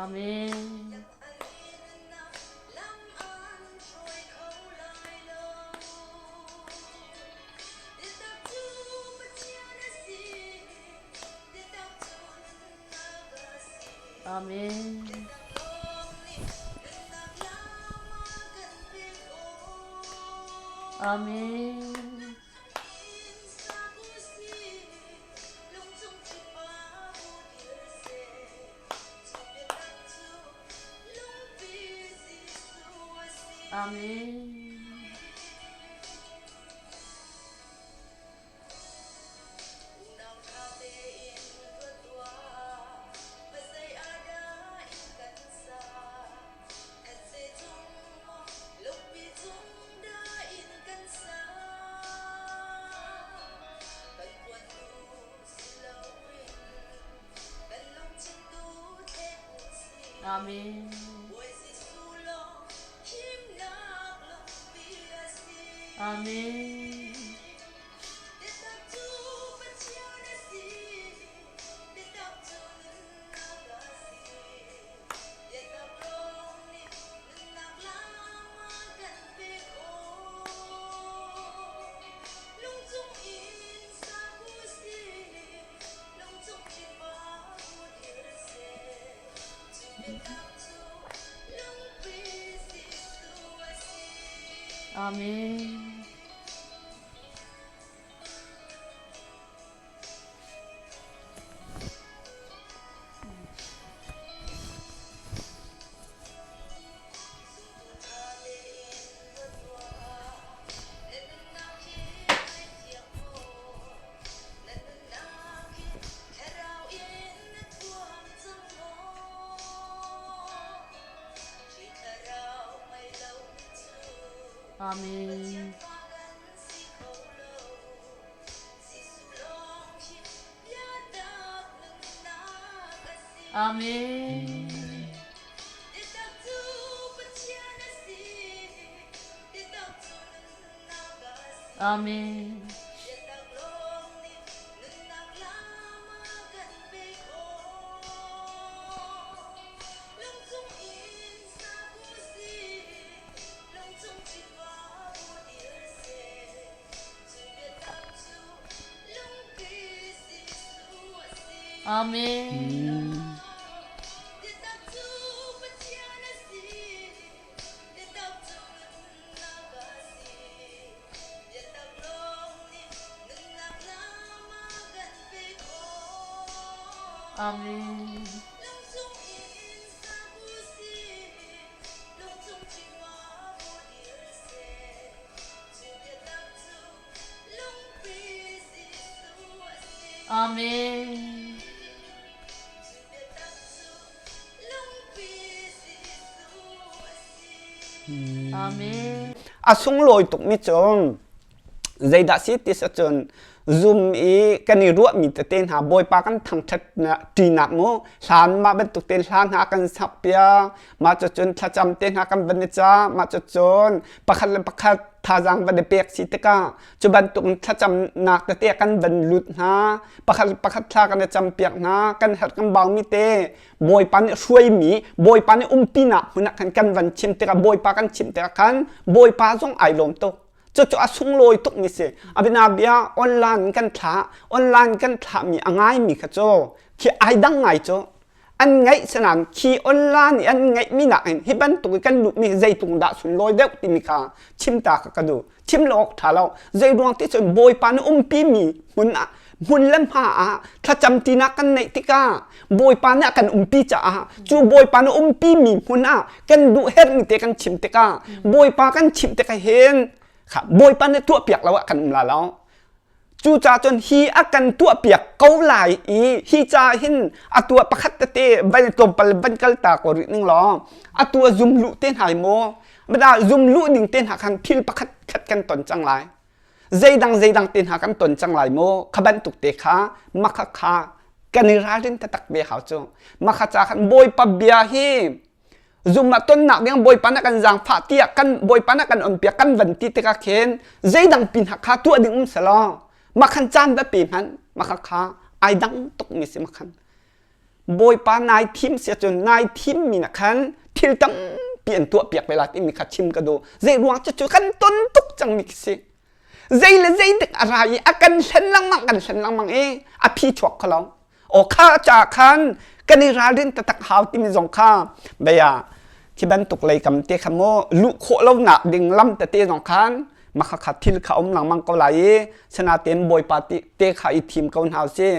Amen. Amen. Amen. Amen. Amen. Amen. Amen. Amen. Amen. Amen. Amen. Amen. Amen. Amen. A sunglawi tukmi cu zeidah si ti cun zum i kan i ruahmi tete hna Bawipa kan thangṭhat ṭinak mu hlan mah bantuk te hla hna kan sak piak mah cucun thlacam te hna kan van i ca mah cucun pakhat le pakhat thazaang van i pek si tikah cu bantuk thlacamnak tete kan van lut hna pakhat le pakhat thla kan i cam piak hna kan herh kan baumi te Bawipa nih hruaimi Bawipa nih umpinak hmun ah khan kan van chim tikah Bawipa kan chim tikah khan Bawipa zong ai lawm tuk cucu a sunglawi tuk mi si abina bia online kan thlah online kan thlah mi a ngai mi kha cu khi ai dang ngai cu an ngaih sanan khi online i an ngaih mi nak in hi bantuk i kan luh mi zeitung dah sunlawi deuh timi kha chim ta kha ka duh chim lo awk ṭha lo zei ruang ti cun Bawipa nih umpi mi hmun ah hmun le hma ah thlacam tinak kan neih tikah Bawipa nih a kan umpi caah cu Bawipa nih umpi mi hmun ah kan duh herhmi te kan chim tikah Bawipa kan chimh tikah hin kha Bawipa nih tuahpiak lo ah kan um la lo Cucaah cun hi a kan tuahpiak ko lai i hi ca hin a tuah pakhat tete van tlawmpal van kal ta ko rih ning law a tua zum luh te hna maw bada zum luh ding te hna khan thil pakhat khat kan ton cang lai zeidang zeidang te hna kan ton cang lai maw kha bantuk te kha makha kha kan i ralrin taktak ve hau cu makha ca khan bawipa bia hi zum ah tonnak ding bawipa na kan zaangfah tiah kan bawipa na kan onpiak kan van ti tikah khin zeidang pin kha tuah ding um selaw makhan caan va pe hmanh makha kha ai dang tuk mi si makhan. Bawipa nai thim si ahcun nai thimmi na khan thil tampi an tuahpiak ve lai timi kha chim ka duh. Zei ruang cucu kan ton tuk cangmi khi si. Zei le zei dik a ra i a kan hlen lengmang kan hlen lengmang i a phi chuak kho lo. Aw kha ca khan kan i ralrin taktak hau timi zong kha bia khi bantuk lei kam te kha mu luh khawh lonak ding lam tete zong khan makha kha thil kha um lengmang ko lai i sanaten bawipa te kha i thim ko hna si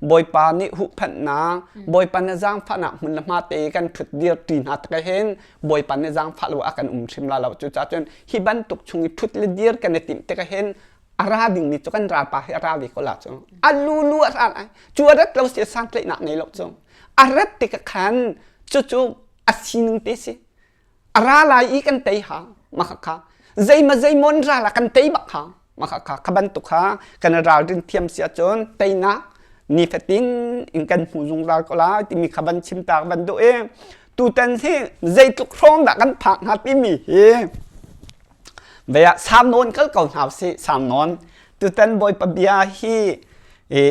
bawipa nih huhphenhnak bawipa na zaangfahnak hmun le hma te kan ṭhut dir ṭi hna tak hin bawipa nih zaangfah lo a kan um hrim la lo cu ca cun hi bantuk chung i ṭhut le dir kan i timh tik hin a ra dingmi cu kan ralpa hi a ra ve ko la cu a lulu a ra lai cu a rat lo si santlaihnak nei lo cu a rat tik khan cucu a sining te si a ra lai i kan tei ha mah kha zeima zeimon ra la kan tei bak kha mah kha kha bantuk kha kan ralrin thiam si ahcun teinak nifatin in kan hmu zungzal ko lai timi kha van chim ta van duh i tutan hi zeitluk hrawng dah kan phak hnga timi hi Vei ah sau nawn kal ko hna usih, sau nawn. Tutan Bawipa bia hi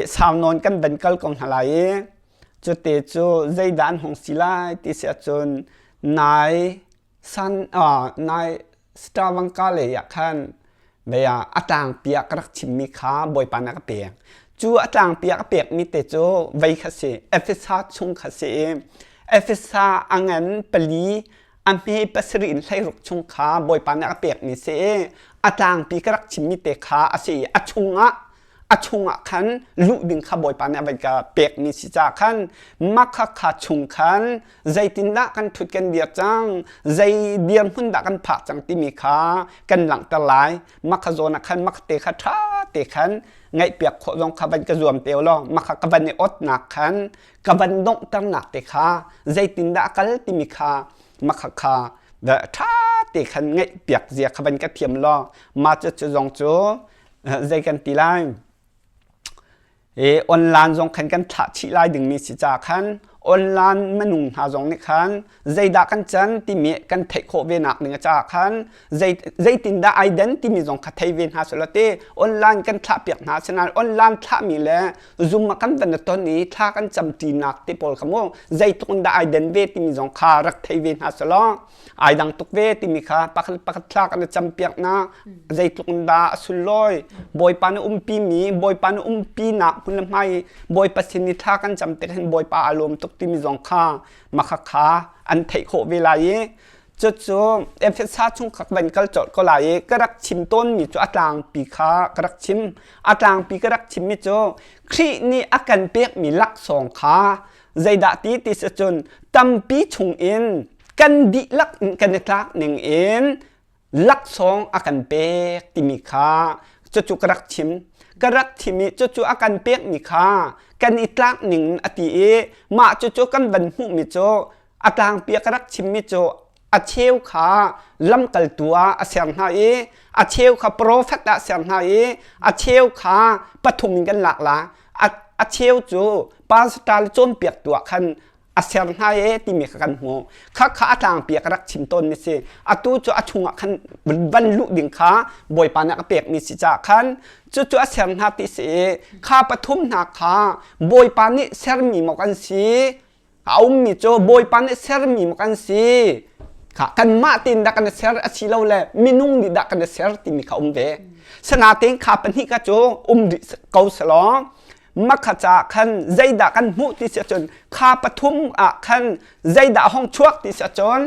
sau nawn kan van kal ko hna lai i cute cu zeidah an hung si lai ti si ahcun nai san nai Stravangka lei ah khan vei ah a tlangpi ah ka rak chimmi kha Bawipa nih a ka pek. Cu a tlangpi ah ka pekmi te cu vei kha si, Efesa chung kha si i Efesa a ngan pali a hme pasarih in 16 chung kha Bawipa nih a pekmi si i a tlangpi ka rak chimmi te kha a si i a chungah khan luh ding kha Bawipa nih a van ka pekmi si caah khan makha kha chung khan zeitindah kan ṭhut kan dir cang zei dirhmun dah kan phak cang timi kha kan langhter lai makha zawn ah khan makha te kha ṭha te khan ngaihpiak khawh zong kha van ka zuam te law makha ka van i otnak khan ka van donghternak te kha zeitindah a kal timi kha makha kha ṭha te khan ngaihpiak zia kha van ka thiam law mah cu cu zong cu zei kan ti lai e online zong khan kan thlah chih lai dingmi si ca khan online minung hna zong nih khan zeidah kan can timi kan theih khawh ve nak ding caah khan zeitindah ai den timi zong kha thei ve hna selaw te online kan thlah piak hna sinain online thlahmi le Zoom ah kan van ton i thla kan cam ṭinak te pawl kha mu zeitluk in dah ai den ve timi zong kha rak thei ve hna selaw ai dang tuk ve timi kha pakhat pakhat thla kan i cam piak na zeitluk in dah a sunlawi Bawipa na umpi mi Bawipa na umpi nak hmun le hmai Bawipa sin i thla kan cam tik hin Bawipa a lawm tuk timi zong kha makha kha an theih khawh ve lai i Cucu Efesa chung kha ka van kal colh ko lai i ka rak chim tawnmi cu a tlangpi kha ka rak chim. A tlangpi ka rak chimmi cu Khrih nih a kan pekmi laksawng kha zeidah ti ti si cun tampi chungin kan dihlak in kan i tlak ning in laksawng a kan pek timi kha cucu ka rak chim. Ka rak chim i cucu a kan pekmi kha kan i tlak ning a ti i mah cucu kan van hmuhmi cu A tlangpi a ka rak chimmi cu a cheu kha lamkaltu ah a ser hna i a cheu kha profet ah a ser hna i a cheu kha pathum in kan lak la a cheu cu pastor le cawnpiaktu ah khan a ser hna e timi kha kan hmu kha kha a tlangpi a ka rak chim tawnmi si atu cu a chungah khan van luh ding kha bawipa nih a ka pekmi si caah khan cucu a ser hna ti si i kha pathum hna kha bawipa nih sermi maw kan si A ummi cu Bawipa nih sermi maw kan si? Kha kanmah tein dah kan i ser a si lo le minung nih dah kan i ser timi kha um ve. Sanatein kha pahnih kha cu um rih ko selaw makha caah khan zeidah kan hmuh ti si ahcun kha pathum ah khan zeidah a hong chuak ti si ahcun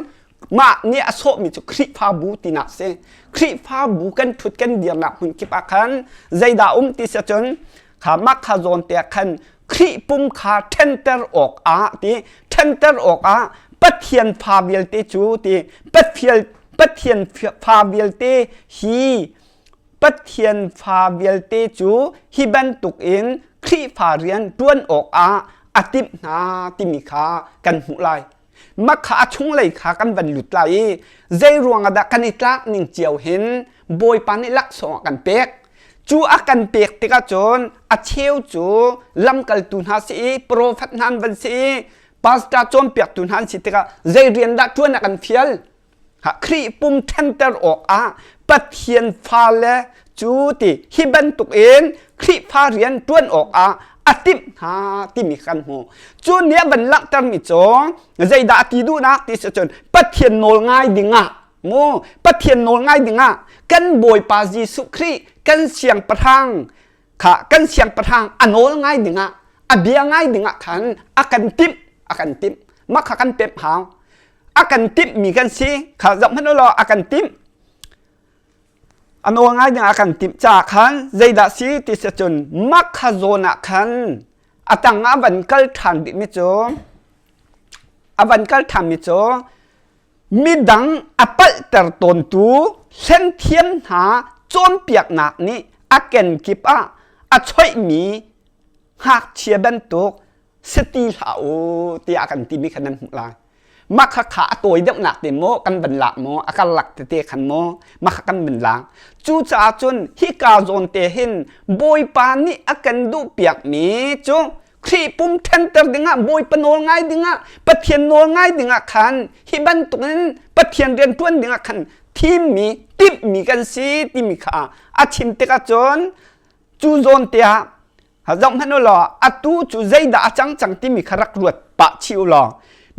mah nih a sawhmi cu Khrihfabu tinak si. Khrihfabu kan ṭhut kan dirnak hmun kip ah khan zeidah um ti si ahcun kha mah kha zawn te ah khan Khrih pum kha ṭhenter awkah ti ṭhenter awkah Pathian fa vialte cu ti Pathian Pathian fa vialte hi Pathian fa vialte cu hi bantukin Khrihfa rian ṭuan awkah a timh hna timi kha kan hmuh lai. Mah kha a chunglei kha kan van lut lai i zei ruangah dah kan i tlak ning cio hin Bawipa nih laksawng a kan pek. Cu a kan pek tikah cun a cheu cu lamkaltu hna si i profet hna an van si i pastor cawnpiaktu hna an si tikah zei rian dah ṭuan a kan fial? Khrih pum ṭhenter awkah Pathian fale cu ti hi bantukin Khrihfa rian ṭuan awkah a timh hna timi kan hmu. Cu nih a van langhtermi cu zeidah a ti duhnak ti si cun Pathian nawl ngai dingah mu Pathian nawl ngai dingah kan Bawipa Jesuh Khrih kan siangpahrang kha kan siangpahrang a nawl ngai dingah a bia ngai dingah khan a kan timh a kan timh mah kha kan pemh hau a kan timhmi kan si kha zoh hmanh u law a kan timh A nawl ngai ding a kan timh caah khan zeidah si ti si cun makha zawn ah khan a tang ah van kal ṭhan dihmi cu a van kal ṭhanmi cu midang a palhter tawntu hlenthiam hna cawnpiaknak nih a kenkip ah a choihmi ngakchia bantuk si ti hlah u tiah a kan timi kha nan hmuh lai. Mah kha kha a tawi deuhnak te maw kan van lak maw a karlak tete khan maw mah kha kan van lak. Cucaah cun hika zawn te hin Bawipa nih a kan duhpiakmi cu Khrih pum ṭhenter dingah Bawipa nawl ngai dingah Pathian nawl ngai dingah khan hi bantukin Pathian rian ṭuan dingah khan thimmi timhmi kan si timi kha a chim tikah cun cu zawn te ah Zoh hmanh u law atu cu zeidah a cang cang timi kha rak ruat pah chih u law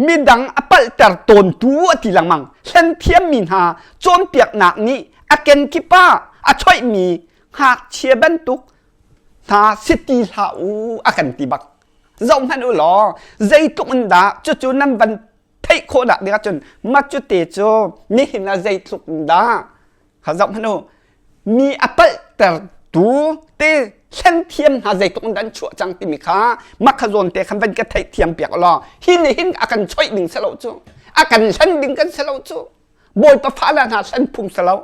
midang a palhter tawntu a ti lengmang. Hlen thiammi hna cawnpiaknak nih a kenkip ah a choihmi ngakchia bantuk hna si ti hlah u a kan ti bak. Zoh hmanh u law zeitluk in dah cucu nan van theih khawh dah ding ahcun mah cu te cu nihin ah zeitluk in dah Kha zoh hmanh u. Mi a palhtertu te hlenthiam hna zeitluk in dah an chuah cang timi kha mah kha zawn te khan van ka theihthiam piak law hi nih hin a kan choih ding si lo cu a kan hlen ding kan si lo cu Bawipa fale hna hlen phung si lo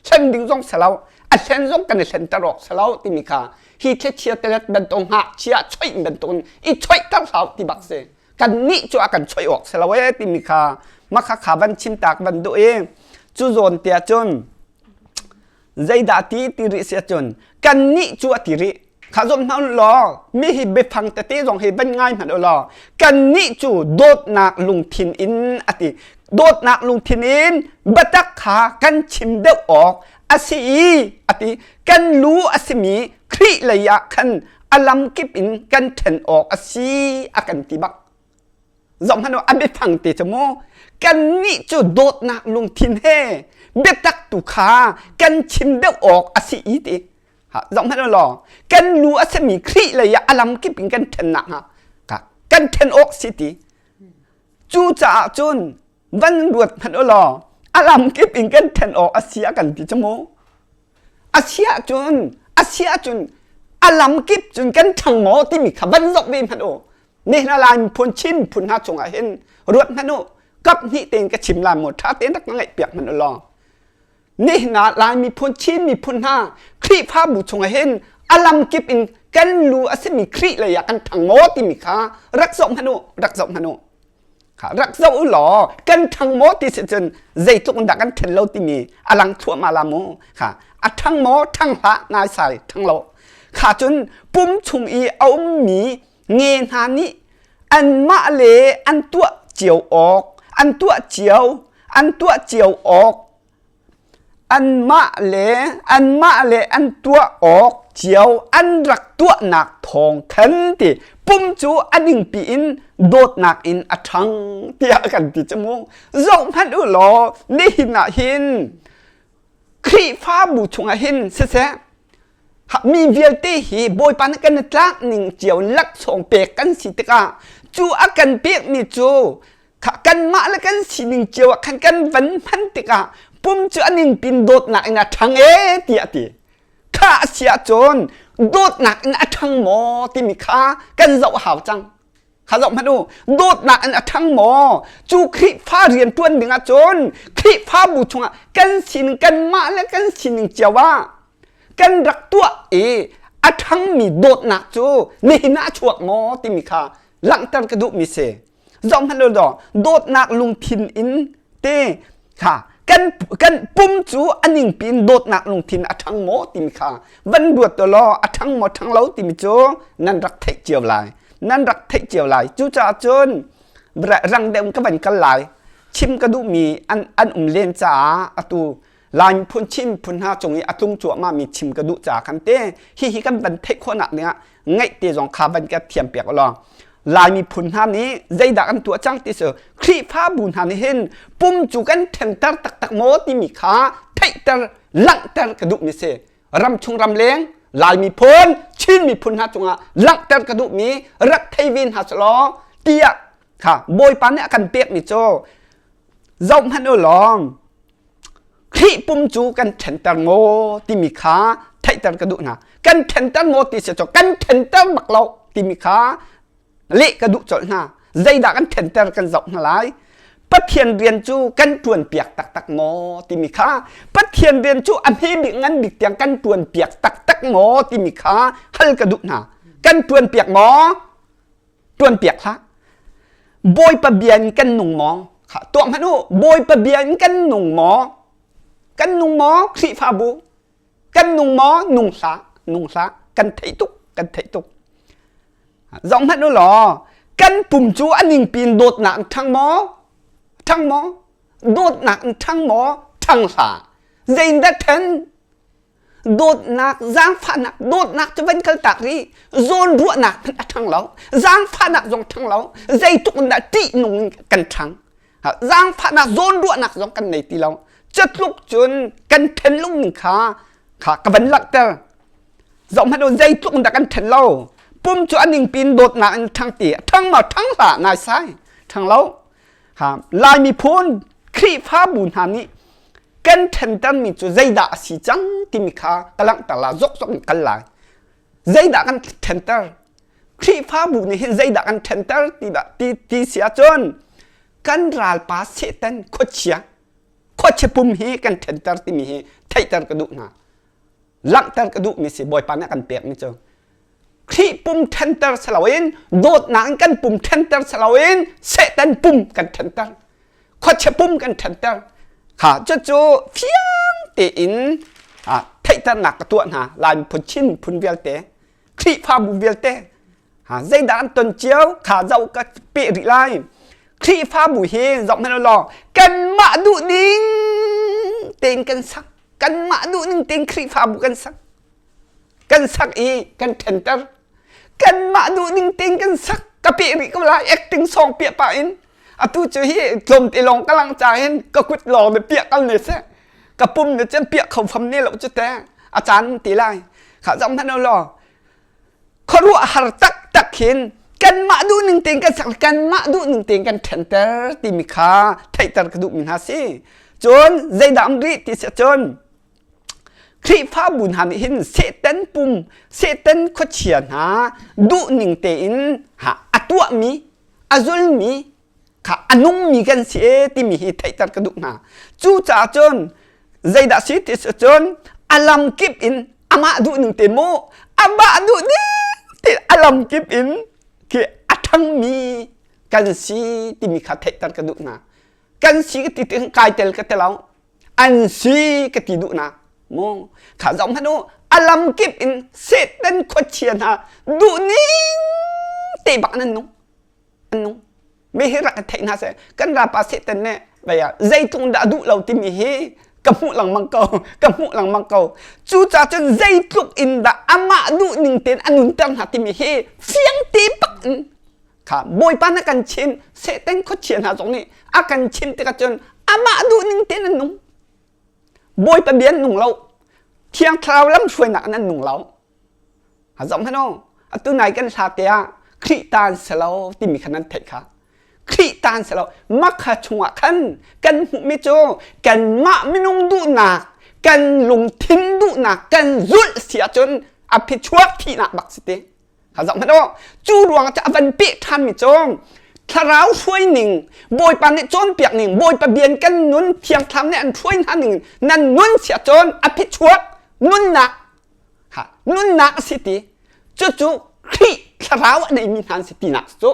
hlen ding zong si lo a hlen zong kan i hlenter awk si lo timi kha hi thlichia telet bantuk ngakchia choih bantuk in i choihter hlah ti bak si kannih cu a kan choih awk si lo ee timi kha makha kha van chim tak van duh i cu zawn te ahcun zeidah ti ti rih si ahcun kannih cu a ti rih kha zom hna law mi hi biafang tete zong hi van ngai hmanh u law kannih cu dawtnak lungthin in a ti dawtnak lungthin in biatak kha kan chim deuh awk a si i a ti kan lu a simi Khrih lei ah khan a lamkip in kan ṭhen awk a si a kan ti bak. Zoh hmanh u, a biafang te cu mu kannih cu dawtnak lungthin he biatak tu kha kan chim deuh awk a si i ti. Zoh hmanh u law, kan lu a simi Khrih lei ah a lamkip in kan ṭhen nakhnga kan ṭhen awk si ti. Cucaah cun van ruat hmanh u law, a lamkip in kan ṭhen awk a si a kan ti cu mu. A si ahcun a si ahcun a lamkip cun kan ṭhang maw timi kha van zoh ve hmanh u. Nihin ah Lai miphun Chin miphun hna cungah hin ruat hmanh u. Kap hnih tein ka chim lai maw ṭha tein rak ka ngaihpiak hmanh u law. Nihin ah Lai miphun Chin miphun hna Khrihfabu chungah hin a lamkip in kan lu a simi Khrih lei ah kan ṭhang maw timi kha rak zoh hmanh u, rak zoh hmanh u. Rak zoh u law kan ṭhang maw ti si cun zeitluk in dah kan ṭhen lo timi a lang thluahmah la mu. Kha a ṭhang maw ṭhang hlah naisai ṭhang lo. Kha cun pum chung i a ummi nge hna nih anmah le an tuah cio awk an tuah cio an tuah cio awk Anmah le anmah le an tuah awk cio an rak tuahnak thawng khan ti pum cu a ningpi in dawtnak in a ṭhang tiah kan ti cu mu. Zoh hmanh u law nihin ah hin Khrihfabu chungah hin siseh mi vialte hi Bawipa nih kan i tlak ning cio laksawng pek kan si tikah cu a kan pekmi cu kanmah le kan sining cio ah khan kan van hman tikah pum cu a ningpin dawtnak in a ṭhang ee tiah a ti. Kha a si ahcun dawtnak in a ṭhang maw timi kha kan zoh hau cang. Kha zoh hmanh u, dawtnak in a ṭhang maw? Cu Khrihfa rian ṭuan ding ahcun Khrihfabu chungah kan sining kanmah le kan sining cio ah kan rak tuah i a ṭhangmi dawtnak cu nihin ah a chuak maw timi kha langhter ka duhmi si. Zohhmanh u law dawtnak lungthin in te kha kan kan pum cu a ningpi in dawtnak lungthin a ṭhang maw timi kha van ruat law a ṭhang maw ṭhang lo timi cu nan rak theih cio lai nan rak theih cio lai cucaah cun rang deuh in ka van kal lai chim ka duhmi an an um len caah atu. Lai miphun Chin miphun hna cung i a tlung cuahmahmi chim ka duh caah khan te hihi kan van theih khawhnak dingah ngaih te zong kha van ka thiam piak law Lai miphun hna nih zeidah kan tuah cang ti cu Khrihfabu hna nih hin pum cu kan ṭhenter taktak maw timi kha theihter langhter ka duhmi si ramchung ramleng Lai miphun Chin miphun hna cungah langhter ka duhmi rak thei ve hna selaw tiah kha Bawipa nih a kan pekmi cu zoh hmanh u law Khrih pum cu kan ṭhenter maw timi kha theihter ka duh hna. Kan ṭhenter maw ti si cu kan ṭhenter bak lo timi kha leh ka duh colh hna. Zeidah kan ṭhenter kan zoh hna lai. Pathian rian cu kan ṭuan piak taktak maw timi kha Pathian rian cu a hme bik ngan bik tiang kan ṭuan piak taktak maw timi kha hal ka duh hna. Kan ṭuan piak maw? Ṭuan piak hlah. Bawipa bia in kan nung maw? Tuah hmanh u. Bawipa bia in kan nung maw? Kan nung maw? Khrihfabu. Kan nung maw? Nung hlah. Nung hlah. Kan theih tuk. Kan theih tuk. Zoh hmanh u law, kan pum cu a ningpi in dawtnak in ṭhang maw? Ṭhang maw? Dawtnak in ṭhang maw? Ṭhang hlah. Zeiindah ṭhen? Dawtnak, zaangfahnak, dawtnak cu van kaltak rih. Zawnruahnak hmanh a ṭhang lo. Zaangfahnak zong ṭhang lo. Zeitluk in dah ṭihnung in kan ṭhang. Zaangfahnak, zawnruahnak zong kan nei ti lo. Cutluk cun kan ṭhen lungning kha kha ka van langhter. Zoh hmanh u, zeitluk in dah kan ṭhen lo. Pum cu a ningpi in dawtnak in ṭhang ti. Ṭhang maw ṭhang hlah naisai. Ṭhang lo. Ha, Lai miphun Khrihfabu hna nih kan ṭhentermi cu zeidah a si cang timi kha ka langhter la zokzok in kal lai. Zeidah kan ṭhenter? Khrihfabu nih hin zeidah kan ṭhenter ti ti ti si ahcun kan ralpa Satan khuachia khuachia pum hi kan ṭhenter timi hi theihter ka duh hna. Langhter ka duhmi si Bawipa nih a kan pekmi cu Khrih pum ṭhenter si loin dawtnak in kan pum ṭhenter si loin Satan pum kan ṭhenter khuachia pum kan ṭhenter kha cucu fiang tein theihternak ka tuah hna Lai miphun Chin miphun vialte Khrihfabu vialte zeidah an ton cio kha zoh ka peh rih lai Khrihfabu hi zoh hmanh law kanmah duh ding tein kan sak kanmah duh ning tein Khrihfabu kan sak kan sak i kan ṭhenter kanmah duh ning tein kan sak ka peh rih ko lai acting song piah pah in atu cu hi tlawmte lawng ka lang ca hin ka kut lawng na piah kal ne seh ka pum na cun piah kho fam ne lo cu te a caan ti lai kha zong hmanh law khuaruahhar taktak hin kanmah duh ning tein kan sak kanmah duh ning tein kan ṭhenter timi kha theihter ka duhmi hna si cun zeidah um rih ti si cun Khrihfabu hna nih hin Satan pum, Satan khuachia hna duhning tein a tuahmi, a zulmi kha a nungmi kan si e timi hi theihter ka duh hna. Cucaah cun zeidah si ti cun a lamkip in amah duhning te mu amah duh ning te a lamkip in khi a ṭhangmi kan si timi kha theihter ka duh hna. Kan si ka ti ti kai tel ka te lo. An si ka ti duhnak mu kha zoh hmanh u a lamkip in Satan khuachia hna duhning te bak nan nung an nung mi hi rak theih hna seh kan rapa Satan nih baya zeitluk dah duh lo timi hi ka hmuh lengmang ko ka hmuh lengmang ko cucaah cun zeitluk in dah amah duh ning tein a nunter hna timi hi fiang te bak in Kha Bawipa na kan chim Satan khuachia hna zong nih a kan chim tikah cun amah duh ning tein an nung. Bawipa bia an nung lo. Thiang Thlarau lamhruainak in an nung lo. A zoh hmanh u, atu nai kan hla te ah Khrih ta an si lo timi kha nan theih kha. Khrih ta an si lo. Makha chungah khan kan hmuhmi cu kanmah minung duhnak, kan lungthin duhnak kan zulh si ahcun a phichuak thihnak bak si ti. Zoh hmanh u, cu ruang ah a van peh ṭhanmi cu thlarau hruai ning, Bawipa nih cawnpiak ning, Bawipa bian kan nun, Thiang Thlarau nih an hruai hna ning nan nun si ahcun a phichuak nunnak ha, nunnak a si ti. Cucu Khrih thlarau a neimi hna an si tinak cu.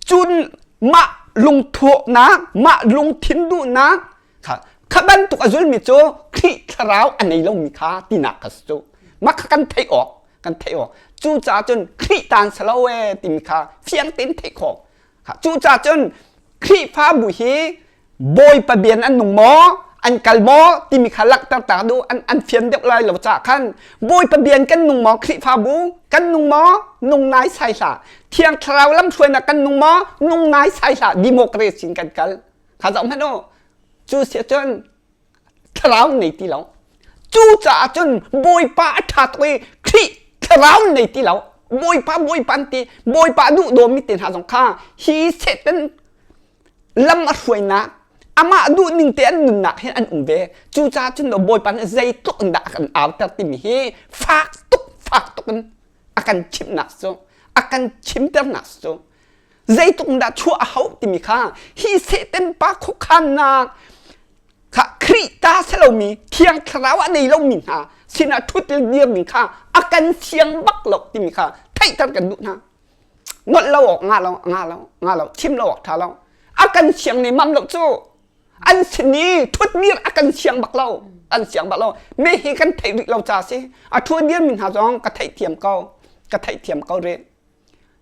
Cun mah lungthawhnak, mah lungthin duhnak, kha kha bantuk a zulmi cu Khrih thlarau a nei lomi kha tinak kha si cu. Mah kha kan theih awk kan theih awk cucaah cun Khrih taan si lo ee timi kha fiang tein theih khawh cucaah cun Khrihfabu hi Bawipa bian an nung maw? An kal maw timi kha langhter ta duh an an fian deuh lai lo ca khan Bawipa bian kan nung maw Khrihfabu kan nung maw nung nai sai hlah Thiang Thlarau lamhruainak kan nung maw nung nai sai hlah democracy in kan kal kha zoh hmanh u cu si cun thlarau nei ti lo cu caah cun Bawipa a ṭha tuk i Khrih thlarau nei ti lo Bawipa Bawipa an ti Bawipa duh dawmi te hna zong kha hi Satan lam a hruainak amah duh ning te an nunnak hin an um ve cucaah cun Bawipa nih zeitluk in dah a kan auter timi hi fak tuk fak tuk in a kan chimhnak cu a kan chimternak cu zeitluk in dah chuah a hauh timi kha hi Satan pa khuakhannak kha Khrih ta si lomi Thiang Thlarau a nei lomi hna sinah ṭhut le dir ding kha a kan siang bak lo timi kha theihter kan duh hna ngolh lo awk nga lo nga lo nga lo chim lo awk ṭha lo a kan siang ne mam lo cu an sin i ṭhutdir a kan siang bak lo an siang bak lo me hi kan theih rih lo ca si a ṭhudir mi hna zong ka theihthiam ko ka theihthiam ko rih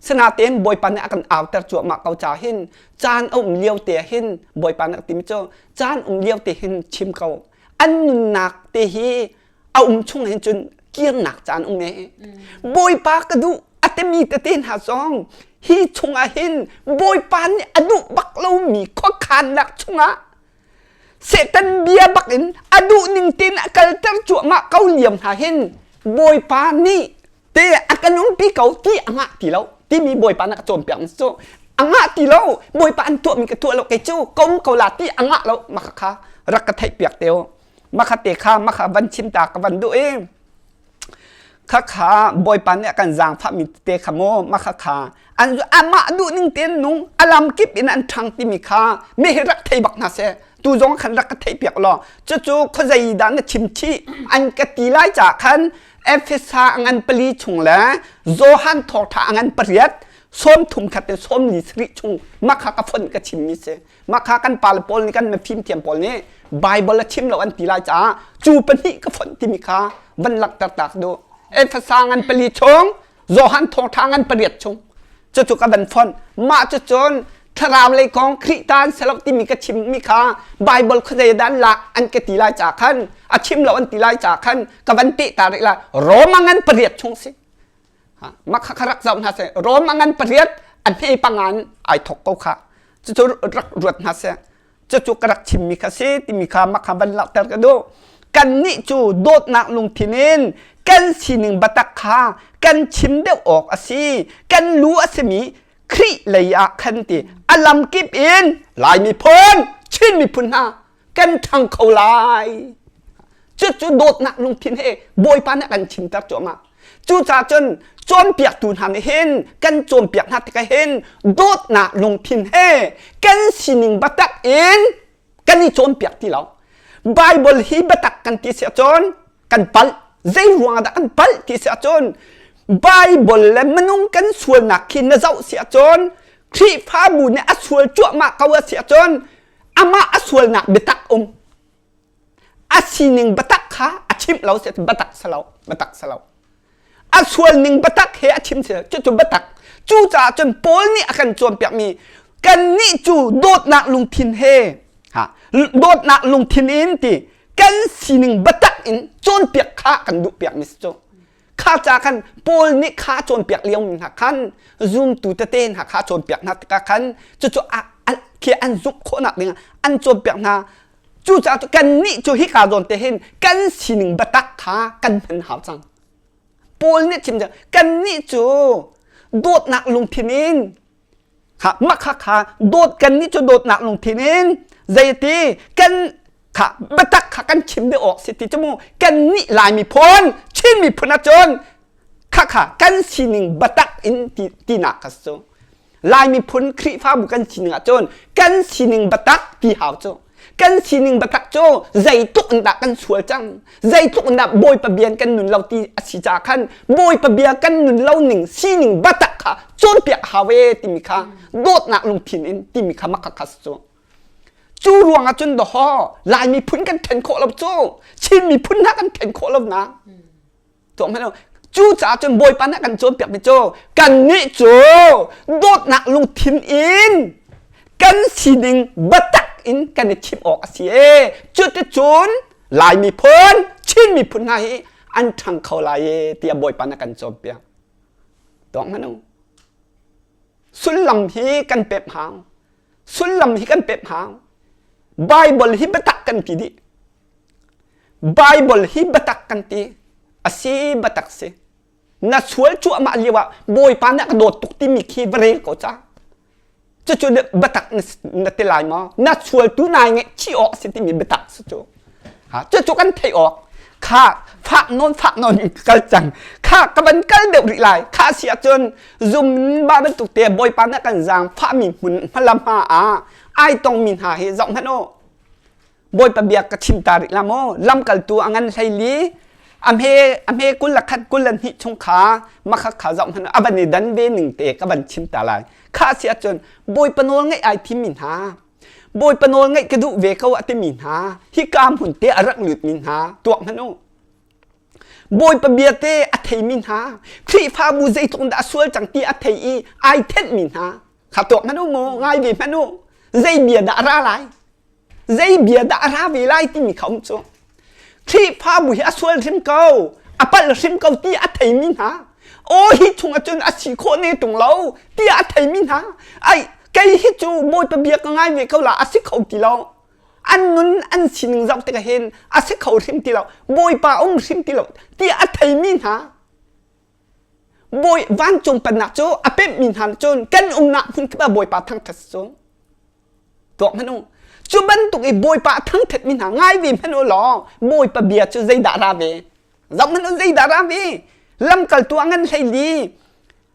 Sinain Bawipa nih a kan auter cuahmah ko ca hin caan a um lio te hin Bawipa nih a timi cu caan um lio te hin chim ko an nunnak te hi a um chung hin cun kirnak caan um e Bawipa ka duh a timi tete hna zong hi chungah hin Bawipa nih a duh bak lomi khuakhannak chungah Satan bia bak in a duh ning tein a kalter cuahmah ko liam hna hin Bawipa nih te a kan umpi ko ti a ngah ti lo timi Bawipa nih a cawnpiak mi cu a ngah ti lo Bawipa an tuahmi ka tuah lo kei cu ka um ko la ti a ngah lo mah kha rak ka theihpiak te u mah kha te kha mah kha van chim ta ka van duh i kha kha Bawipa nih a kan zaangfahmi te kha mu mah kha kha an amah duh ning tein nung a lam kip in an ṭhang timi kha mi hi rak thei bak hna seh tu zong khan rak ka theih piak law cucu khuazei dah na chim chih an ka ti lai caah khan Efesa a ngan pali chung le Johan thawngṭha a ngan pariat 30 khat in 47 chung mah kha ka fonh ka chimmi si mah kha kan pale pawl nih kan mifimthiam pawl nih Bible a chim lo an ti lai caah cu pahnih ka fonh timi kha van langhter ta ka duh Efesa ngan pali chung Johan thawngṭha ngan pariat chung cucu ka van fonh mah cucun thlarau lei kong Khrih ta an si lo timi ka chimmi kha Bible khuazei dah an lak an ka ti lai caah khan a chim lo an ti lai caah khan ka van teh ta rih lai Rome a ngan pariat chung si mah kha kha rak zoh hna seh Rome a ngan pariat a hme pangan ai thok ko kha cucu rak ruat hna seh cucu ka rak chimmi kha si timi kha mah kha van langhter ka duh kannih cu dawtnak lungthin in kan sining biatak kha kan chim deuh awk a si kan lu a simi Khrih lei ah khan ti a lamkip in Lai miphun Chin miphun hna kan ṭhang kho lai cucu dawtnak lungthin he Bawipa nih a kan chimter cuahmah cucaah cun cawnpiaktu hna nih hin kan cawnpiak hna tikah hin dawtnak lungthin he kan sining biatak in kan i cawnpiak ti lo Bible hi biatak kan ti si ahcun kan palh zei ruangah dah kan palh ti si ahcun Bible le minung kan sualnak khi na zoh si ahcun Khrihfabu nih a sual cuahmah ko a si ahcun amah a sualnak biatak um a sining biatak kha a chimh lo si biatak si lo biatak si lo a sual ning biatak he a chim si cucu biatak cucaah cun Paul nih a kan cawnpiakmi kannih cu dawtnak lungthin he ha dawtnak lungthin in ti kan sining biatak in cawnpiak kha kan duhpiakmi si cu kha ca khan Paul nih kha cawnpiak lio mi hna khan zumtu tete hna kha cawnpiak hna tikah khan cucu khi an zumh khawhnak ding an cawnpiak hna cucaah cu kannih cu hika zawn te hin kan sining biatak kha kan hman hau cang Paul nih chim kannih cu dawtnak lungthin in kha mah kha kha dawt kannih cu dawtnak lungthin in zeiti kan kha biatak kha kan chim deuh awk si ti cu mu kannih Lai miphun Chin miphun ahcun kha kha kan sining biatak in ti tinak kha cu Lai miphun Khrihfabu kan sining ahcun kan sining biatak ti hau cu kan sining biatak cu zeitluk in dah kan sual cang zeitluk in dah Bawipa bia kan nun lo ti a si caah khan Bawipa bia kan nun lo ning sining biatak kha cawnpiak a hau ee timi kha dawtnak lungthin in timi kha makha kha cu cu ruang ah cun dawhaw Lai miphun kan then khawh lo cu Chin miphun hna kan then khawh lo na Tuah hmanh Cucaah cun Bawipa nih a kan cawnpiakmi cu kannih cu dawtnak lungthin in kan sining biatak in kan i thim awk a si e. Cuticun Lai miphun, Chin miphun hna hi an ṭhang kho lai e tiah Bawipa na kan cawnpiak. Tuak hmanh u. Sullam hi kan pep hau. Sullam hi kan pep hau. Bible hi biatak kan ti dih. Bible hi biatak kan ti. A si biatak si. Na sual cuahmah lio ah Bawipa nih a ka dawt tuk timi khi va rel ko ca. Cucu biatak na ti lai maw? Na sualtu nai ngaihchih awk a si timi biatak si cu. Ha, cucu kan theih awk. Kha fak nawn fak nawn in ka kal cang. Kha ka van kal deuh rih lai. Kha si ahcun zum ba bantuk te Bawipa nih kan zaang fahmi hmun hmalam hma ah ai tongmi hna hi zoh hmanh u. Bawipa bia ka chim ta rih la maw? Lamkaltu a ngan hleili a hme a hme 21 22 chung kha makha kha zoh hmanh a van i dan ve ning te ka van chim ta lai. Kha si ahcun Bawipa nawl ngaih ai thimmi hna Bawipa nawl ngaih ka duh ve ko a timi hna hika hmun te a rak lutmi hna tuak hmanh u. Bawipa bia te a theimi hna Khrihfabu zeitluk in dah a sual cang ti a thei i ai thenhmi hna kha tuak hmanh u mu ngai ve hmanh u zei bia dah a ra lai zei bia dah a ra ve lai timi kha um cu Khrihfabu hi a sual hrim ko a palh hrim ko ti a theimi hna aw hi chung ahcun a si khawh ne ṭung lo tiah a theimi hna ai kei hi cu Bawipa bia ka ngai ve ko la a si kho ti lo an nun an sining zoh tikah hin a si kho hrim ti lo Bawipa um hrim ti lo tiah a theimi hna Bawi vancung pennak cu a pemhmi hna cun kan umnak hmun kip ah Bawipa thangṭhat cu Tuak hmanh u. Cu bantuk i Bawipa a thangṭhatmi hna ngai ve hmanh u law Bawipa bia cu zeidah ra ve? Zoh hmanh u zeidah ra ve? Lamkaltu a ngan 14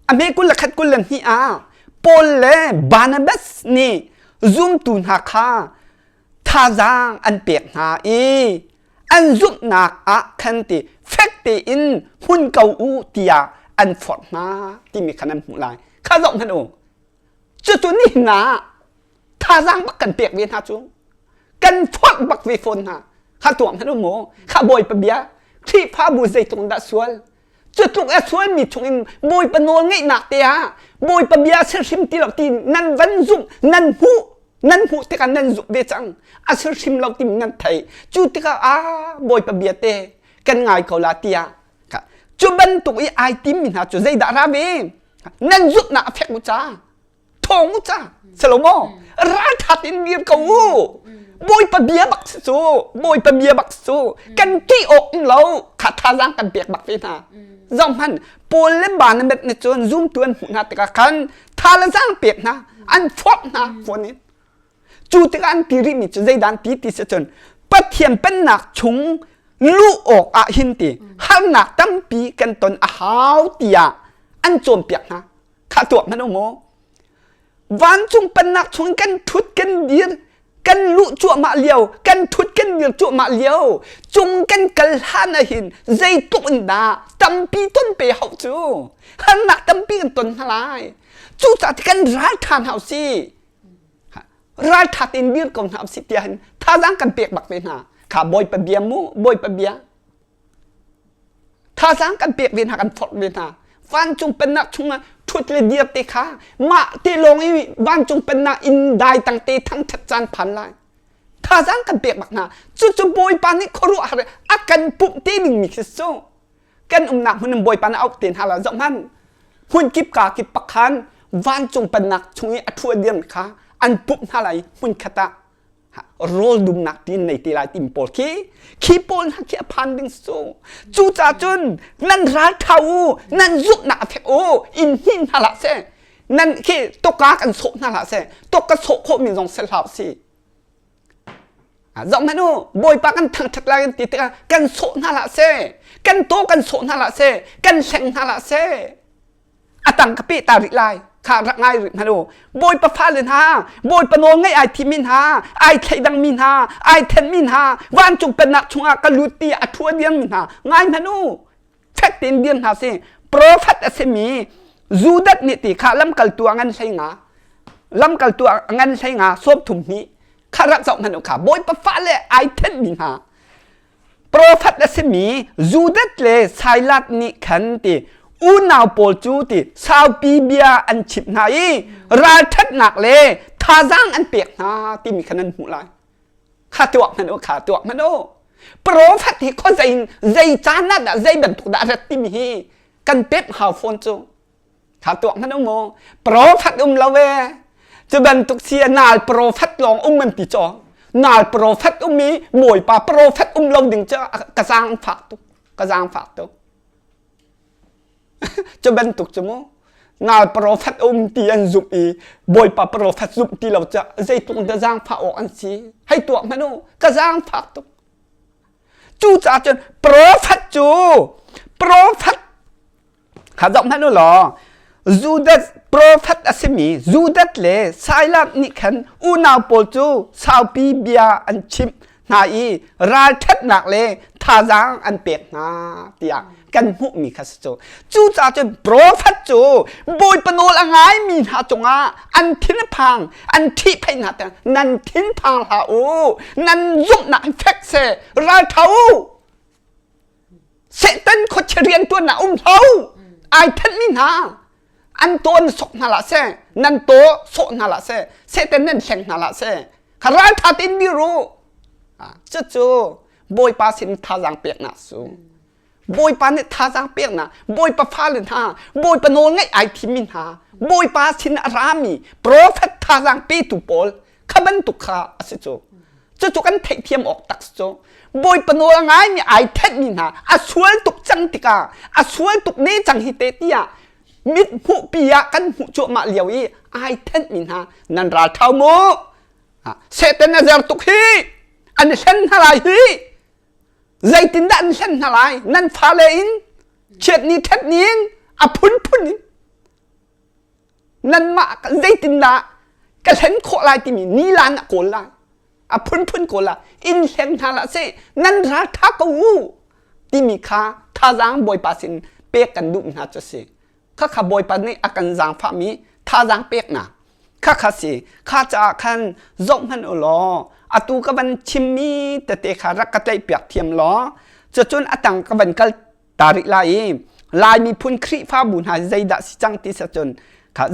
a hme 21 22 ah Paul le Barnabas nih zumtu hna kha thazaang an pek hna i an zumhnak ah khan ti fek tein hmun ko u tiah an forh hna timi kha nan hmuh lai. Kha zoh hmanh u. Cucu nihin ah thazaang bak kan pek ve hna cu. Kan forh bak ve fawn hna. Kha tuah hmanh u mu. Kha Bawipa bia. Khrihfabu zeitluk dah sual. Cu tluk a sualmi chungin Bawipa nawl ngeihnak te ah Bawipa bia si hrim ti lo ti nan van zumh nan hmuh nan hmuh tikah nan zumh ve cang. A si hrim lo timi nan thei. Cu tikah ah Bawipa bia te kan ngai ko la tiah cu bantuk i ai timmi hna cu zeidah ra ve nan zumhnak a fek u ca thawng u ca salomo ralthat in dir ko u bawipa bia bak si cu bawipa bia bak si cu kan ti awk um lo kha thazaang kan pek bak ve hna zoh hman Paul le Barnabas nih cun zumtu an hmuh hna tikah khan tha le zaang pek hna an forh hna phone in Cu tikah an ti rihmi cu zeidah an ti ti si cun Pathian pennak chung luh awk ah hin ti harnak tampi kan ton a hau tiah an cawnpiak hna. Kha tuah hmanh u mu. Vancung pennak chung kan thut kan dir kan luh cuahmah lio kan thut kan dir cuahmah lio cung kan kal hlan ah hin zeitluk in dah tampi ton pe hau cu harnak tampi kan ton hna lai cucaah kan ral ṭha hna usih Ralṭha tein dir ko hna usih tiah hin thazaang kan pek bak ve hna. Kha Bawipa bia mu, Bawipa bia. Thazaang kan pek ve hna, kan forh ve hna. Vancung pennak chungah ṭhut le dir te kha mah te lawng i vancung pennak inn dai tang te thangṭhat caan phan lai. Thazaang kan pek bak hna. Cucu Bawipa nih khuaruahhar a kan pumh te dingmi khi cu. Kan umnak hmun in Bawipa nih a auh te hna la zoh hmanh. Hmun kip ka kip pakhan vancung pennak chung i a ṭhu a dirmi kha an pumh hna lai hmun khat ah rawl dumnak ti nei te lai tim pawl khi khi pawl hna khi a phan ding cu cucaah cun nan ral ṭha u nan zumhnak a fek u in hnin hna hlah seh nan khi tawka kan sawh hna hlah seh tawka sawh khawhmi zong seh hlah si Zoh hmanh u, Bawipa kan thangṭhat lai kan ti tikah kan sawh hna hlah seh, kan taw kan sawh hna hlah seh, kan hleng hna hlah seh. A tang ka peh ta rih lai. Kha rak ngai rih hmanh u. Bawipa fale hna, Bawipa nawl ngaih ai thimi hna, ai thleidangmi hna, ai thenmi hna, vancung pennak chungah ka lut ti a thu a dirmi hna, ngai hmanh u. Fek tein dir hna sih. Profet a simi Judas nih ti kha lamkaltu a ngan 15 lamkaltu a ngan 15 32 kha rak zoh hmanh u kha Bawipa fale ai thenmi hna profet a simi Judas le Silas nih khan ti. Unau pawl cu ti saupi bia an chimh hna i ralṭhatnak le thazaang an pek hna timi kha nan hmuh lai. Kha tuak hmanh u, kha tuak hmanh u. Profet hi khuazei in zei caan ah dah zei bantuk dah a rat timi hi kan pep hau fawn cu. Kha tuak hmanh u mu. Profet um lo e. Cu bantuk si a nal profet lawng um an ti caw. Nal profet um i Bawipa profet um lo ding cu ka zaang fak tuk. Ka zaang fak tuk. Cu bantuk cu mu nal profet um ti an zumh i Bawipa profet zumh ti lo cu zeitluk dah zaangfah awk an si. Hei tuak hmanh u, ka zaangfak tuk. Cucaah cun profet cu profet kha zoh hmanh u law Judas profet a simi Judas le Silas nih khan unau pawl cu saupi bia an chimh hna i ralṭhatnak le thazaang an pek hna tiah kan hmuhmi kha si cu. Cucaah cun profet cu Bawipa nawl a ngaimi hna cungah an thin a phang, an ṭhihphaih hna tiang nan thin phang hlah u, nan zumhnak hi fek seh, ralṭha u. Satan khuachia rianṭuannak um hlo, ai thenhmi hna an taw an sok hna lah seh, nan taw sawh hna lah seh, Satan nan hleng hna lah seh, kha ralṭha tein dir u. Cucu Bawipa sin thazaang peknak cu. Bawipa nih thazaang peknak, Bawipa fale hna, Bawipa nawl ngaih ai thimmi hna, Bawipa sin a rami profet thazaang petu pawl kha bantuk kha a si cu. Cucu kan theihthiam awk tak si cu. Bawipa nawl a ngaimi ai thenhmi hna a sual tuk cang tikah a sual tuk ne cang hi te tiah mit hmuhpi ah kan hmuh cuahmah lio i ai thenhmi hna nan ral thau mu. Satan a zer tuk hi an hlen hna lai hi zeitindah an hlen hna lai nan fale in chiatni ṭhatni in a phunphun in nanmah zeitindah ka hlen khawh lai timi nilan a kawl lai a phunphun kawl lai in hleng hna lah seh nan ralṭha ko u timi kha thazaang Bawipa sin pek kan duh hna cu si khakha Bawipa nih a kan zaangfahmi thazaang peknak khakha si kha caah khan zoh hmanh u law atu ka van chimmi tete kha rak ka tlaihpiak thiam law cucun a tang ka van kal ta rih lai i Lai miphun Khrihfabu hna zeidah si cang ti cun kha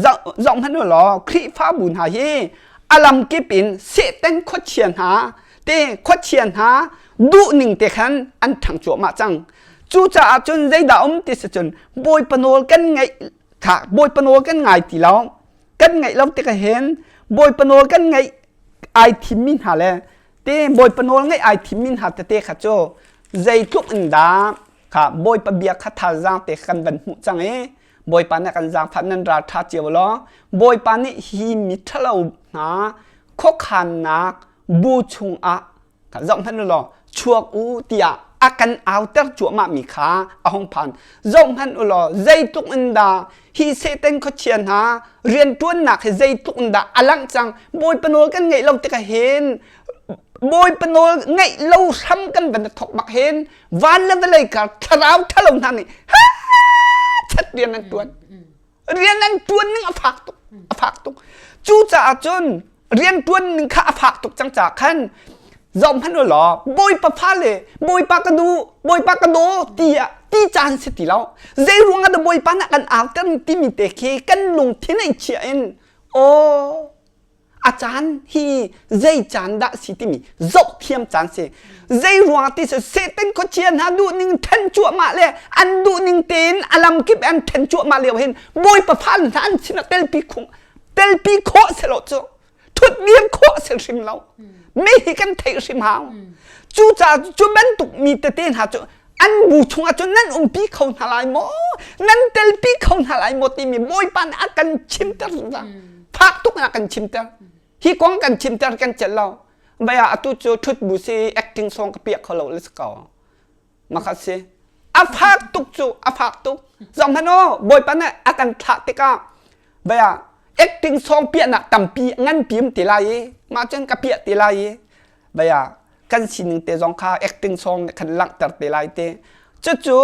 zoh hmanh u law Khrihfabu hna hi a lamkip in Satan khuachia hna te khuachia hna duhning te khan an ṭhang cuahmah cang cucaah cun zeidah um ti si cun Bawipa nawl kan ngaih kha Bawipa nawl kan ngai ti lo kan ngaih lo tikah hin Bawipa nawl kan ngaih ai thimmi hna le te Bawipa nawl ngaih ai thimmi hna tete kha cu zeitluk in dah kha Bawipa bia kha thazaang te kan van hmuh cang i Bawipa nih kan zaangfah nan ral ṭha cio law Bawipa nih hi mi ṭhalo hna khuakhannak bu chungah zoh hmanh u law chuak u tiah a kan auter cuahmah mi kha a hung phan zoh hmanh u law zeitluk in dah hi Satan khuachia hna rianṭuannak hi zeitluk in dah a langh cang Bawipa nawl kan ngeih lo tikah hin Bawipa nawl ngeih lo hram kan van thok bak hin van le vawlei kar thlarau ṭhalo hna nih chat rian an ṭuan rian an ṭuan ning a fak tuk a fak tuk cucaah cun rian ṭuan ning kha a fak tuk cang caah khan zoh hmanh u law bawipa fale bawipa ka duh bawipa ka daw ti ah ti caan si ti lo zei ruang ah dah bawipa nih kan auter timi te khi kan lungthin ai chia in aw a caan hi zei caan dah si timi zoh thiam caan si zei ruang ti si Satan khuachia hna duh ning then cuahmah le an duh ning tein a lam kip an then cuahmah lio hin bawipa fale hna an sinah telpi khung telpi khawh si lo cu thut dir khawh si hrim lo mi hi kan theih hrim hau cucaah cu bantuk mi tete hna cu an bu chungah cun nan umpi kho hna lai maw nan telpi kho hna lai maw timi bawipa nih a kan chimter zungzal fak tuk in a kan chimter hi kong kan chimter kan celh lo baya atu cu thut bu si acting song ka piak kho lo le si ko makhat si a fak tuk cu a fak tuk zong hmanh aw bawipa nih a kan thlah tikah baya acting song piahnak tampi nganpi um ti lai i mah cun ka piah ti lai i baya kan sining te zong kha acting song nih khan langhter te lai te cucu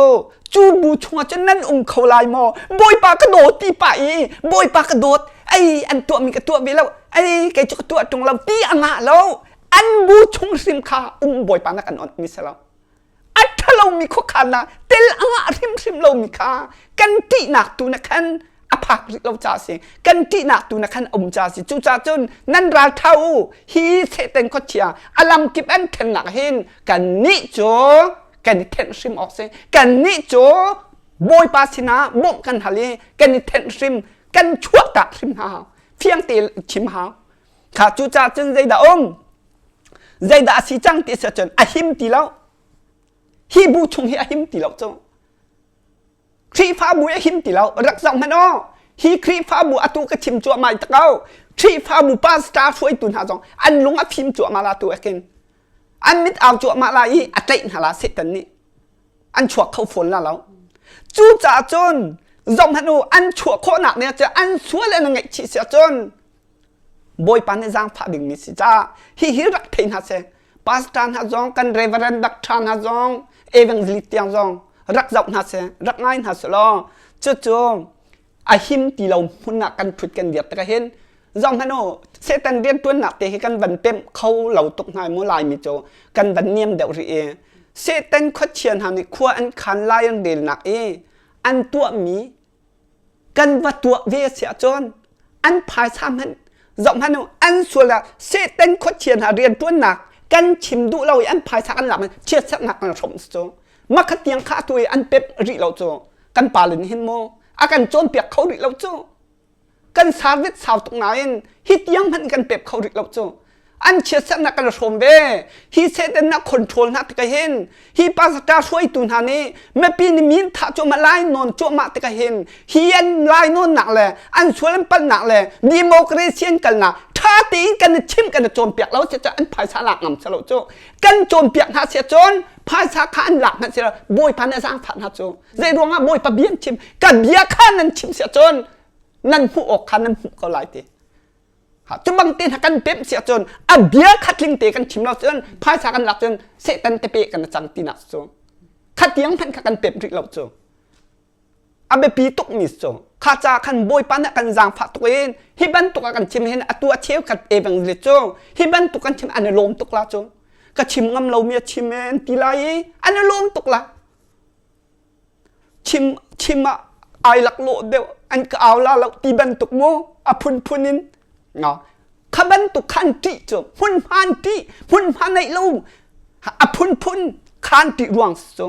cu bu chungah cun nan um kho lai maw bawipa ka dawt ti pah i bawipa ka dawt ei an tuahmi ka tuah ve lo ei kei cu ka tuah ṭung lo ti a ngah lo an bu chung hrim kha um bawipa na kan onh mi si lo a ṭhalomi khuakhannak tel a ngah hrimhrim lomi kha kan ṭihnak tu na khan a phak rih lo ca si kan ṭihnak tu na khan um ca si cucaah cun nan ral ṭha u hi Satan khuachia a lamkip an ṭhennak hin kan nih cu kan i thenh hrim awk si kan nih cu Bawipa sinah bawmh kan hal i kan i thenh hrim kan chuahtak hrim hna hau fiang te chim hau kha cucaah cun zeidah um zeidah a si cang ti si cun a him ti lo hi bu chung hi a him ti lo cu Khrihfabu a him ti lo rak zoh hmanh aw hi Khrihfabu atu ka chim cuahmah tak ko Khrihfabu pastor hruaitu hna zong an lung a fim cuahmah la tu akin an mit au cuahmah la i a tlaih hna la Satan nih an chuak kho fawn la lo cucaah cun zoh hmanh u an chuah khawhnak nih cun an sual an ngaihchih si ahcun Bawipa nih zaangfah dingmi si caah hihi rak thei hna seh. Pastor hna zong kan reverend doctor hna zong evangelist tiang zong rak zoh hna seh, rak ngai hna seh law cucu a him ti lo hmun ah kan ṭhut kan dir tikah hin zoh hmanh u Satan rianṭuannak te hi kan van pemh kho lo tuk hna mu Laimi cu kan van niam deuh rih i Satan khuachia hna nih khua an khan lai an relnak i an tuahmi kan va tuah ve a si ahcun an phaisa hmanh zoh hmanh u an sual ah Satan khuachia hna rianṭuannak kan chim duh lo i an phaisa kan lak chiatserhnak kan hrawmh cu makhat tiang kha atu i an pep rih lo cu kan pale nih hin mu a kan cawnpiak kho rih lo cu kan service sau tuk nain hi tiang hmanh kan pep kho rih lo cu an chiatserhnak kan hrawm ve hi Satan na control hna tikah hin hi pastor hruaitu hna nih mipi nih min thah cuahmah lai nawn cuahmah tikah hin hi an lai nawnnak le an sual an palhnak le democracy an kalnak ṭha tein kan i chimh kan i cawnpiak lo si cun an phaisa lak ngam si lo cu kan cawnpiak hna si cun phaisa kha an lak hmanh si lo bawipa nih a zaangfah hna cu zei ruangah bawipa bia an chim ka bia kha nan chim si cun nan hmuh awk kha nan hmuh ko lai ti Cu bang te hna kan pemh si ahcun a bia kha tling te kan chim lo cun phaisa kan lak cun Satan tepe kan cang tinak cu kha tiang hmanh kha kan pemh rih lo cu a biapi tuk mi cu kha ca khan bawipa nih kan zaangfah tuk in hi bantuk a kan chim hin atu a cheukhat evangelist cu hi bantuk kan chim an i lawm tuk la cu ka chim ngam lomi a chim e an ti lai i an i lawm tuk la Chim chim ah ai laklawh deuh an ka au la lo ti bantuk mu a phunphun in kha bantuk khan ṭih cu hmunhma an ṭih hmunhma neih lo a phunphun khan ṭih ruang cu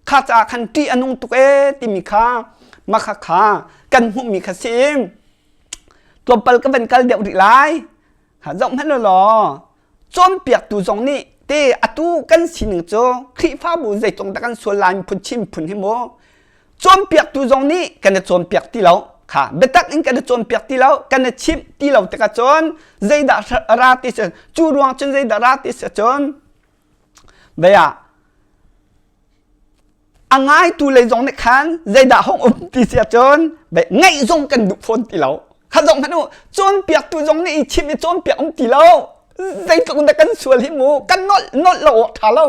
kha caah khan ṭih a nung tuk ee timi kha makha kha kan hmuhmi kha si tlawmpal ka van kal deuh rih lai zoh hmanh law cawnpiaktu zong nih te atu kan sining cu Khrihfabu zeitluk dah kan sual lai phun chim phun hi mu cawnpiaktu zong nih kan i cawnpiak ti lo kha biatak in kan i cawnpiak ti lo kan i chimh ti lo tikah cun zeidah ra ti si cu ruang cun zeidah ra ti si cun vei ah a ngaitu lei zong nih khan zeidah hong um ti si ahcun ngaih zong kan duh fawn ti lo kha zong hmanh u cawnpiaktu zong nih i chim i cawnpiak um ti lo zeitluk dah kan sual hi mu kan nolh nolh lo awk ṭha lo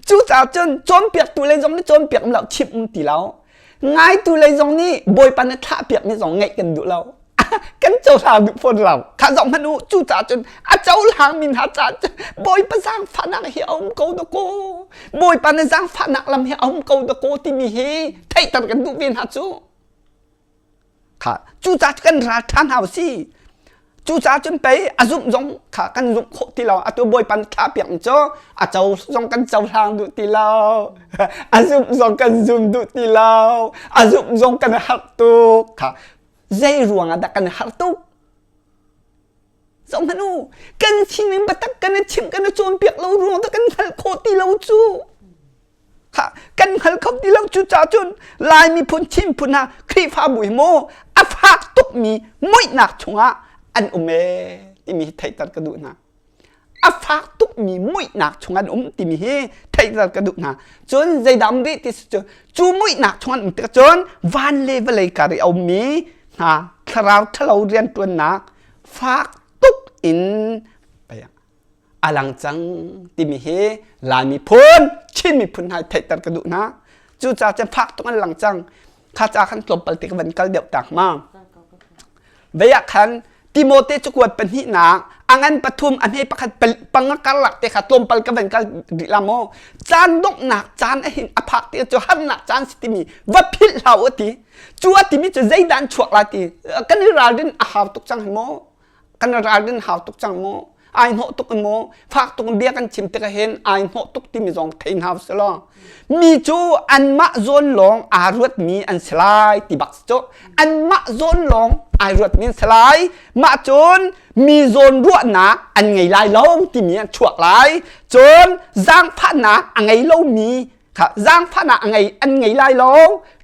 cucaah cun cawnpiaktu lei zong nih cawnpiak um lo chimh um ti lo ngaitu lei zong nih bawipa nih thlahpiak mi zong ngaih kan duh lo kan cohlang duh fawn lo kha zoh hmanh u cucaah cun a cohlang mi hna caah cun bawipa zaangfahnak hi a um ko dakaw bawipa na zaangfahnak lam hi a um ko dakaw timi hi theihter kan duh ve hna cu kha cucaah kan ral ṭha hna u si cucaah cun pei a zumh zong kha kan zumh khawh ti lo atu bawipa na thlah piak mi cu a co zong kan cohlang duh ti lo a zumh zong kan zum duh ti lo a zumh zong kan harh tuk kha Zei ruangah dah kan i harh tuk? Zoh hmanh u, kan sining biatak kan i chimh kan i cawnpiak lo ruang dah kan hngalh khawh ti lo cu. Ha, kan hngal kho ti lo cu ca cun Lai miphun Chin phun hna Khrihfabu hi maw a fak tukmi muihnak chungah an um ee timi hi theihter ka duh hna. a fak tukmi muihnak chung an um timi hi theihter ka duh hna cun zeidah um rih ti si cu cu muihnak chung an um tikah cun van le vawlei kar i a ummi hna thlarau ṭhalo rianṭuannak fak tuk in a lang cang timi hi Lai miphun Chin miphun hna theihter ka duh hna cucaah cun fak tuk an lang cang kha ca khan tlawmpal te ka van kal deuh tak ma vei ah khan Timote cakuat pahnihnak A ngan pathum a hme pakhat panga karlak te kha tlawmpal ka van kal rih la maw? Caan donghnak caan a hin a phak ti cu harnak caan si timi va philh hlah u ti. Cu a timi cu zeidah an chuak lai ti kan i ralrin a hau tuk cang hi maw? Kan i ralrin hau tuk cang maw? Ai hnawh tuk maw? Fak tuk bia kan chim tikah hin ai hnawh tuk timi zong thei hna usih law. Mi cu anmah zawn lawng aa ruatmi an si lai ti bak cu. Anmah zawn lawng ai ruatmi an si lai. Mah cun mi zawn ruahnak an ngei lai lo timi an chuak lai. Cun zaangfahnak a ngei lomi kha zaangfahnak a ngei an ngei lai lo.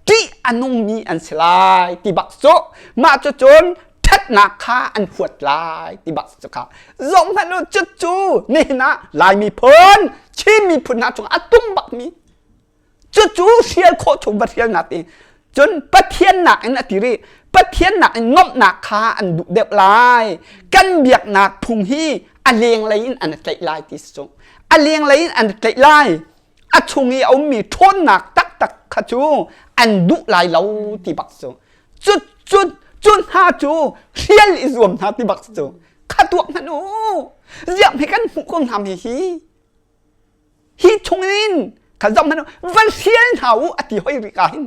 Ṭih a nungmi an si lai ti bak cu. Mah cu cun ṭhatnak kha an huat lai ti bak cu kha zong hmanh u cucu nihin ah Lai miphun Chin miphun hna cungah a tum bakmi cucu hrial khawh chung va hrial nak ti cun Pathian nak in a ti rih Pathian nak in nuamhnak kha an duh deuh lai kan biaknak phung hi a lenglei in an tlaih lai ti si cu a lenglei in an tlaih lai a chung i a ummi ṭhawnnak taktak kha cu an duh lai lo ti bak cu cu cu cu hna cu hrial i zuam hna ti bak cu kha tuak hmanh u ziah hme kan hmuh ko hna mi hi hi chung in kha zoh hmanh u van hrial hna u a ti hoi rih ka hin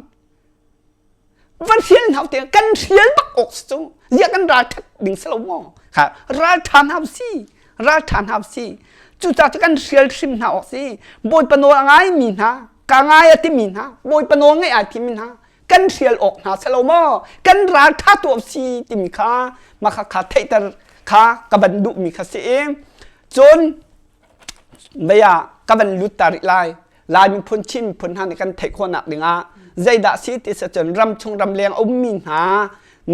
van hrial hna u ti kan hrial bak awk si cu ziah kan ral ṭhat ding si lo maw kha ral ṭha hna u si ral ṭha hna u si cucaah cu kan hrial hrim hna awk si bawipa nawl a ngai mi hna ka ngai a timi hna bawipa nawl ngaih ai thimi hna kan hrial awk hna si lo maw kan ral ṭha tu si timi kha mah kha kha theihter kha ka van duhmi kha si i cun mei ah ka van lut ta rih lai Lai miphun Chin miphun hna nih kan theih khawhnak dingah zeidah si ti si cun ram chung ram leng a ummi hna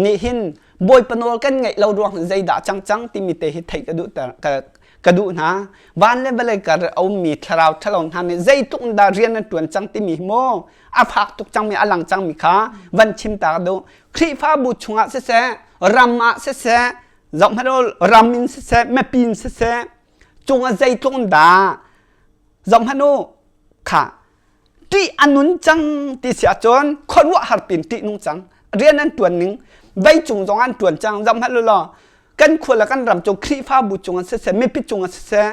nih hin Bawipa nawl kan ngeih lo ruang zeidah cang cang timi te hi theih ka duh ka duh hna van le vawlei kar a ummi thlarau ṭhalo hna nih zeitluk in dah rian an ṭuan cang timi hi maw a fak tuk cangmi a lang cangmi kha van chim ta ka duh Khrihfabu chungah siseh ram ah siseh zoh hmanh u ram in siseh mipi in siseh cungah zeitluk in dah zoh hmanh u kha ṭih a nun cang ti si ahcun khuaruahhar pin ṭih nung cang rian an ṭuan ning vei cung zong an ṭuan cang zoh hmanh u law kan khua le kan ram cung Khrihfabu cung an siseh mipi cung an siseh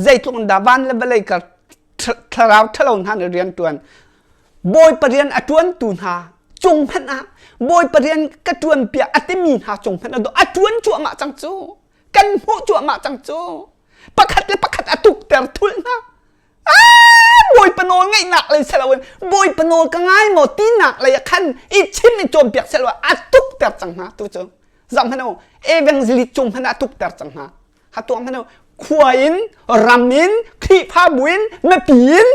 zeitluk in dah van le vawlei kar thlarau ṭhalo hna nih rian ṭuan Bawipa rian a ṭuantu hna cung hmanh ah Bawipa rian ka ṭuan piak a timi hna cung hmanh ah a ṭuan cuahmah cang cu kan hmuh cuahmah cang cu pakhat le pakhat a tukter thulh hna Bawipa nawl ngaihnak lei si loin Bawipa nawl ka ngai maw tinak lei ah khan i chim i cawnpiak si lo a tukter cang hna tu cu zoh hmanh u evangelist cung hmanh ah a tukter cang hna ha tuah hmanh u khua in ram in Khrihfabu in mipi in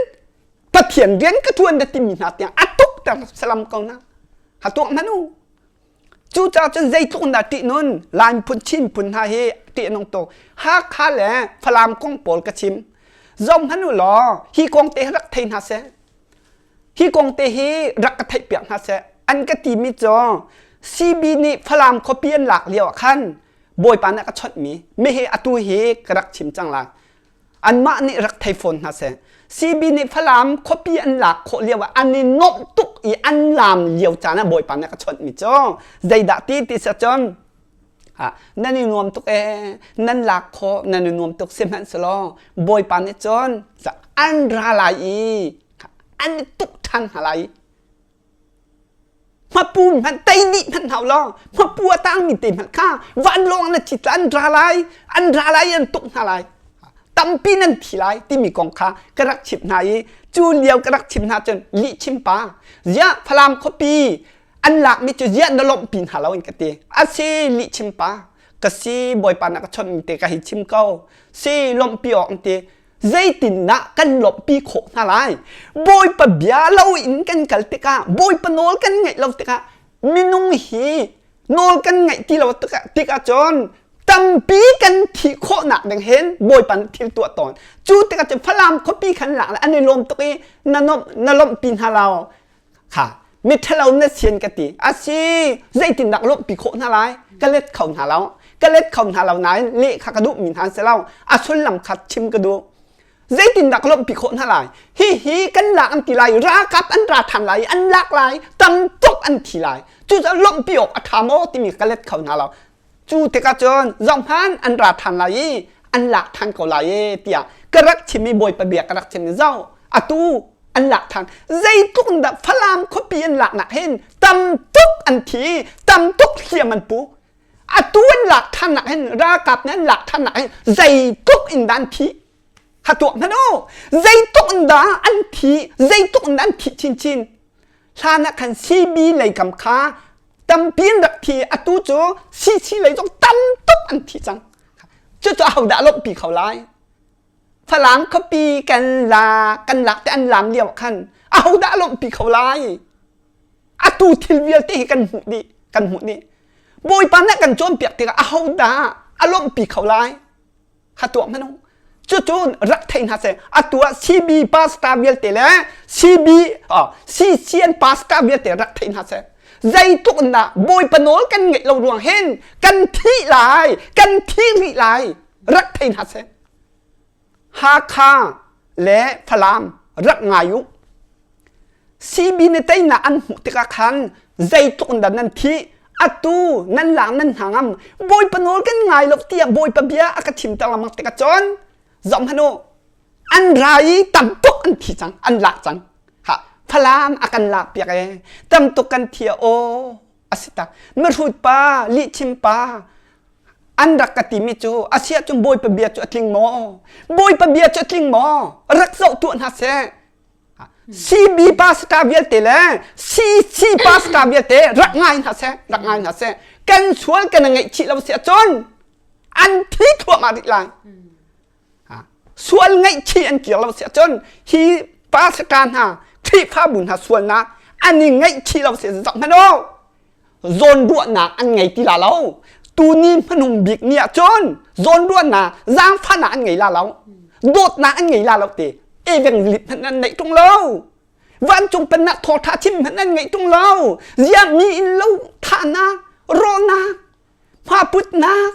Pathian rian ka ṭuan da timi hna tiang a tukter salam ko na ha tuah hmanh u Cucaah cun zeitluk in dah ṭih nun Lai phun Chin phun hna hi ṭih a nung tuk. Hakha le Falam kong pawl ka chim. Zoh hmanh u law hi kong te hi rak thei hna seh. Hi kong te hi rak ka theihpiak hna seh. An ka timi cu CB nih Falam khuapi an lak lio ah khan Bawipa nih a ka chawnhmi mi hi atu hi ka rak chim cang lai. Anmah nih rak thei fawn hna seh. CB nih Falam khuapi an lak khawh lio ah an i nuamh tuk i an laam lio caan ah Bawipa nih a ka chawnhmi cu zeidah ti ti si cun nan i nuam tuk ee nan lak khawh nan i nuam tuk sihmanhsehlaw Bawipa nih cun an ra lai i an i tuk ṭhan hna lai Hmapu hmanh tei dih hmanh hau law hmapu a tangmi te hmanh kha vanlawng na thi an ra lai an ra lai an tuk hna lai tampi nan thi lai timi kong kha ka rak chimh hna i cu lio ka rak chimh hna cun lih chim pa ziah Falam khuapi an lakmi cu ziah na lawmhpi hna lo in ka ti a si lih chim pa ka si bawipa na ka chawnh te ka hi chim ko si lawmhpi awk an ti zeitindah kan lawmhpi khawh hna lai bawipa bia lo in kan kal tikah bawipa nawl kan ngaih lo tikah minung hi nawl kan ngaih ti lo tikah tikah cun tampi kan thih khawhnak ding hin bawipa nih thil tuah tawn cu tikah cun falam khuapi khan lak le an i lawm tuk i na lawmh na lawmhpi hna lo kha miṭhalo na sian ka ti a si zeitindah lawmhpi khawh hna lai ka let kho hna lo ka let kho hna lo nain leh kha ka duhmi hna si lo a sullam kha chim ka duh zeitindah ka lawmhpi khawh hna lai hi hi kan lak an ti lai ralkap an ra ṭhan lai an lak lai tam tuk an thi lai cucaah lawmhpi awk a ṭha maw timi ka let kho hna lo. Cu tikah cun zohhmanh an ra ṭhan lai i an lak ṭhan ko lai e tiah ka rak chim i Bawipa bia ka rak chim i zoh atu an lak ṭhan. Zeitluk in dah Falam khuapi an laknak hin tam tuk an thi tam tuk hliam an pu. Atu an lak ṭhannak hin ralkap nih an lak ṭhannak hin zeitluk in dah an thih kha tuak hmanh u. Zeitluk in dah an thi zeitluk in dah an thih chinchin. Hlan ah khan CB lei kam kha tampi an rak thi atu cu CC lei zong tam tuk an thi cang. Cucu ahodah lawmhpi kho lai? Falam khuapi kan la kan lak te an lam lio ah khan ahodah lawmhpi kho lai? Atu thil vialte hi kan hmuh dih kan hmuh dih. Bawipa nih kan cawnpiak tikah ahodah a lawmhpi kho lai? Kha tuah hmanh u. Cucu rak thei hna seh. Atu ah CB pastor vialte le CB oh, CCN pastor vialte rak thei hna seh. Zeitluk in dah Bawipa nawl kan ngeih lo ruang hin kan thih lai, kan thih rih lai. Rak thei hna seh. Hakha le Falam rak ngai u. CB nih teinak an hmuh tikah khan zeitluk in dah nan thih atu nan lang nan hna ngam Bawipa nawl kan ngai lo tiah Bawipa bia a ka chimter lengmang tikah cun zoh hmanh u an ra i tam tuk an thi cang an lak cang ha Falam a kan lak piak e tam tuk kan thi aw a si tak mihrut pa lihchim pa an rak ka timi cu a si ahcun Bawipa bia cu a tling maw Bawipa bia cu a tling maw rak zoh tuah hna seh CB pastor vialte le CC pastor vialte rak ngai hna seh rak ngai hna seh kan sual kan ngaihchih lo si ahcun an thi thluahmah rih lai sual ngaihchih an kir lo si ahcun hi pastor hna Khrihfabu hna sualnak an i ngaihchih lo si zoh hmanh u zawnruahnak an ngei ti la lo tuni hmanung bik ni ahcun zawnruahnak zaangfahnak an ngei la lo dawtnak an ngei la lo ti evangelist hmanh an neih ṭung lo vancung pennak thawṭha chim hmanh an ngeih ṭung lo ziah mi in lo thahnak rawhnak hmaputnak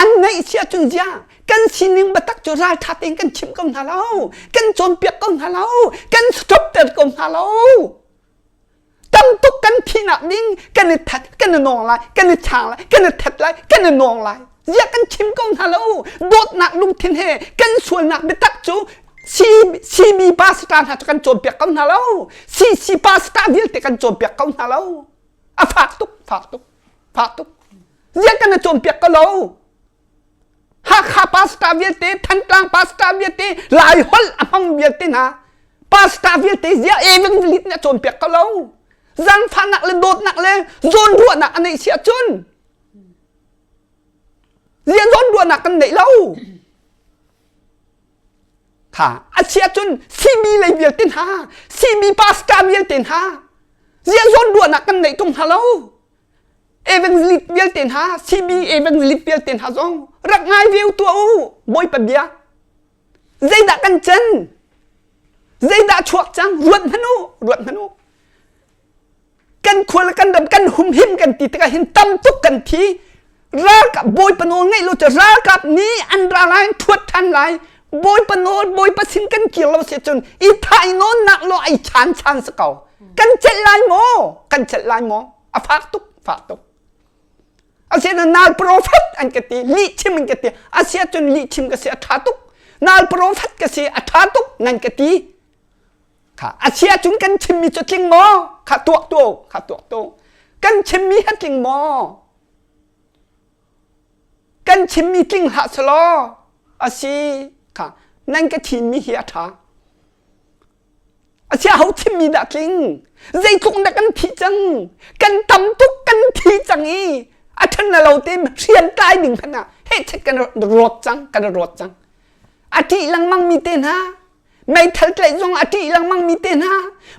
an ngeih si ahcun ziah kan sining biatak cu ralṭha tein kan chimh ko hna lo kan cawnpiak ko hna lo kan stopter ko hna lo Tam tuk kan thihnak ding kan i that kan i nawng lai kan i chang lai kan i that lai kan i nawng lai ziah kan chim ko hna lo dawtnak lungthin he kan sualnak biatak cu CB pastor hna cu kan cawnpiak ko hna lo CC pastor vialte kan cawnpiak ko hna lo a fak tuk fak tuk fak tuk ziah kan i cawnpiak ko lo Hakha pastor vialte, Thantlang pastor vialte, Lai holh a hmang vialte hna, pastor vialte ziah evangelist nih a cawnpiak ko lo. Zaangfahnak le dawtnak le zawnruahnak a neih si ahcun ziah zawnruahnak kan neih lo. Kha a si ahcun CB lei vialte hna, CB pastor vialte hna, ziah zawnruahnak kan neih tung hna lo. Evangelist vialte hna CB evangelist vialte hna zong rak ngai ve tuah u Bawipa bia zeidah kan can zeidah chuak cang ruat hmanh u ruat hmanh u kan khua le kan ram kan humhim kan ti tikah hin tam tuk kan thi ralkap bawipa nawl ngaih lo cu ralkap nih an ra lai thuat than lai bawipa nawl bawipa sin kan kir lo si cun i thai nawn nak lo ai chan chan sa ko kan celh lai maw kan celh lai maw a fak tuk fak tuk asinain nal prophet an ka ti lih chim an ka ti asia cun lih chim ka si a tha tuk nal prophet ka si a tha tuk nan ka ti kha asia cun kan chimmi cu tling maw kha tuak tu kha tuak tu kan chimmi ha tling maw kan chimmi tling hlah selaw asi kha nan ka thimmi hi a tha A chia ho thimmi dah tling? Zeitluk dah kan thi cang? Kan tam tuk kan thi cang i a ṭhan na lo te hriam tlai ding hmanh ah hehchet kan rawt cang kan rawt cang. A ṭih lengmang mi te hna meithal tlaih zong a ṭih lengmang mi te hna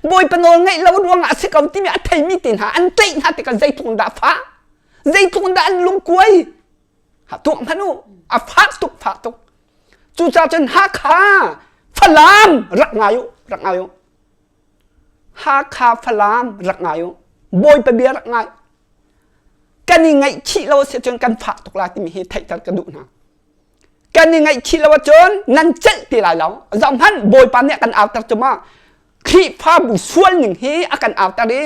bawipa nawl ngaih lo ruangah a si ko timi a theimi te hna an tlaih hna tikah zeitluk dah fah zeitluk dah an lungkuai tuak hmanh u a fak tuk fak tuk Cucaah cun Hakha Falam rak ngai u rak ngai u Hakha Falam rak ngai u Bawipa bia rak ngai kan i ngaihchih lo si cun kan fak tuk lai timi hi theihter ka duh hna kan i ngaihchih lo ahcun nan celh ti lai lo zoh hmanh Bawipa nih a kan auter cu ma Khrihfabu sual ning hi a kan auter i.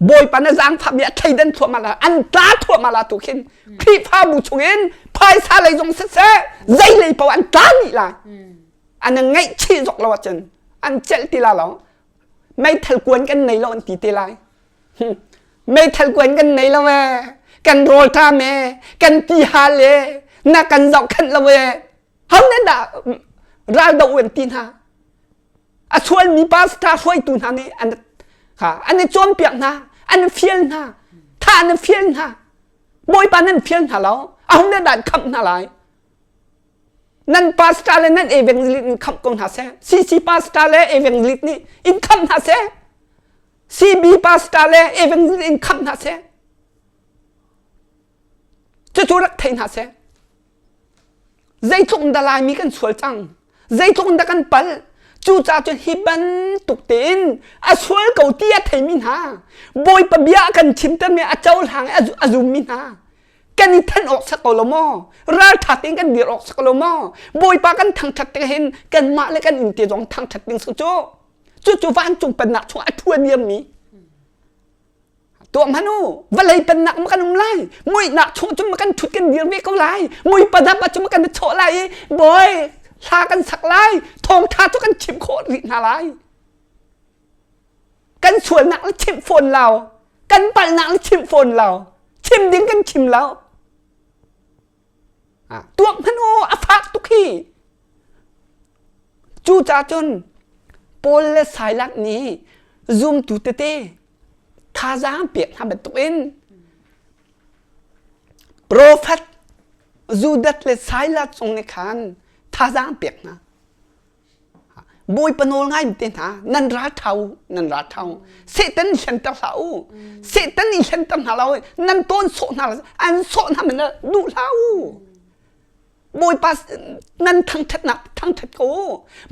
Bawipa na zaangfah mi a thleidan thluahmah la an tla thluahmah la tu khin Khrihfabu chungin phaisa lei zong siseh zei lei paoh an tla dih lai. An ngaihchih zok lo ahcun an celh ti la lo. Meithal kuan kan nei lo an ti te lai. Meithal kuan kan nei lo ee. Kan rawl ṭam ee. Kan ti hal ee. Na kan zohkhenh lo ee. Ho nih dah ral do an ti hna? A sualmi pastor hruaitu hna nih an kha an i cawnpiak hna, an fial hna, tha an fial hna. Bawipa nan fial hna lo. Aho nih dah khamh hna lai? Nan pastor le nan evangelist in khamh ko hna seh. CC pastor le evangelist nih in khamh hna seh. CB pastor le evangelist in khamh hna seh. Cucu rak thei hna seh. Zeitluk in dah Laimi kan sual cang? Zeitluk in dah kan palh? Cucaah cun hi bantuk tein a sual ko ti a theimi hna, Bawipa bia a kan chimtermi a cohlang i a zummi hna, kan i thenh awk sak ko lo maw? Ralṭha tein kan dir awk sak ko lo maw? Bawipa kan thangṭhat tik hin kanmah le kan innte zong thangṭhat ding si cu. Cucu vancung pennak chungah a ṭhuan diammi Tuah hmanh u, vawlei pennak ma kan um lai, muihnak chung cun ma kan ṭhut kan dir ve ko lai, mui padap ah cun ma kan i chawh lai i bawi hla kan sak lai, thawngṭha cu kan chimh khawh rih hna lai. Kan sualnak le chimh fawn lo, kan palhnak le chimh fawn lo, chim ding kan chim lo. Tuak hmanh u, a fak tuk hi. Cucaah cun Paul le Silas nih zumtu tete thazaang pek hna bantukin profet Judas le Silas zong nih khan thazaang pek hna. Bawipa nawl ngai te hna nan ral ṭha u nan ral ṭha u Satan hlenter hlah u Satan i hlenter hna lo nan tawn sawh hna an sawh hna man duh hlah u Bawipa nan thangṭhatnak thangṭhat ko u.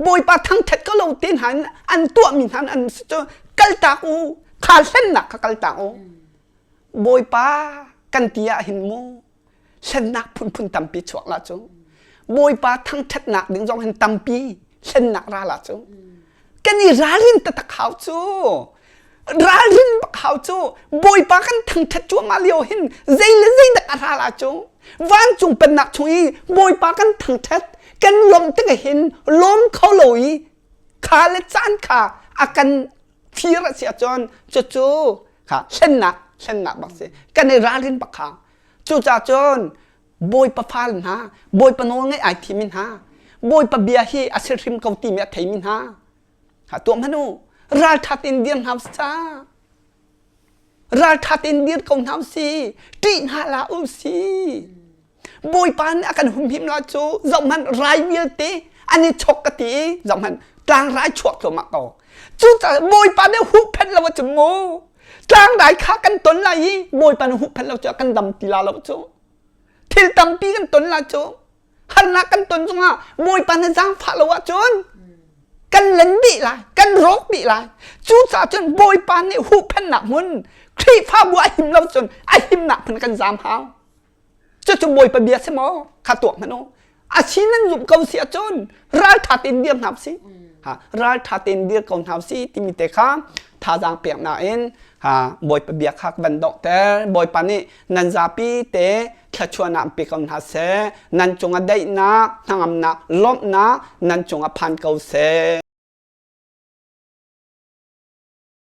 Bawipa thangṭhat ko lo te hna in an tuahmi hna an si cu kaltak u. Kha hlennak kha kaltak u. Bawipa kan ti ah hin mu hlennak phunphun tampi chuak la cu. Bawipa thangṭhatnak ding zong hin tampi hlennak ra la cu. Kan i ralrin taktak hau cu. Ralrin bak hau cu. Bawipa kan thangṭhat cuahmah lio hin zei le zei dah a ra la cu. Vancung pennak chung i Bawipa kan thangṭhat kan lawmh tik hin lawm kho lo i kha le caan kha a kan fir a si ahcun cucu kha hlennak hlennak bak si kan i ralrin bak hau. Cucaah cun Bawipa fal hna Bawipa nawl ngaih ai thimi hna Bawipa bia hi a si hrim ko timi a theimi hna ha tuah hmanh u ralṭha tein dir hna sa ralṭha tein dir ko hna si ṭih hna hlah u si Bawipa nih a kan humhim la cu zohhmanh rai vialte an i chok ka ti i zohhmanh tlangrai chuak thluahmah ko cucaah Bawipa nih huhphenh lo ahcun mu tlangrai kha kan ton lai i Bawipa nih huhphenh lo cu kan dam ti la lo cu Thil tampi kan ton la cu harnak kan ton zongah Bawipa na zaangfah lo ahcun kan len dih lai, kan rawk dih lai. Cucaah cun Bawipa nih huhphenhnak hmun Khrihfabu a him lo cun a himnak hmun kan zaam hau. Cucu Bawipa bia si maw? Kha tuak hmanh u. A si nan zumh ko si ahcun ralṭha tein dir hna usih. Ha, ralṭha tein dir ko hna usih timi te kha thazaang peknak in ha, Bawipa bia kha ka van donghter. Bawipa nih nan zapi te thluachuahnak pe ko hna seh. Nan cungah daihnak, hnangamnak, lawmhnak nan cungah phan ko seh.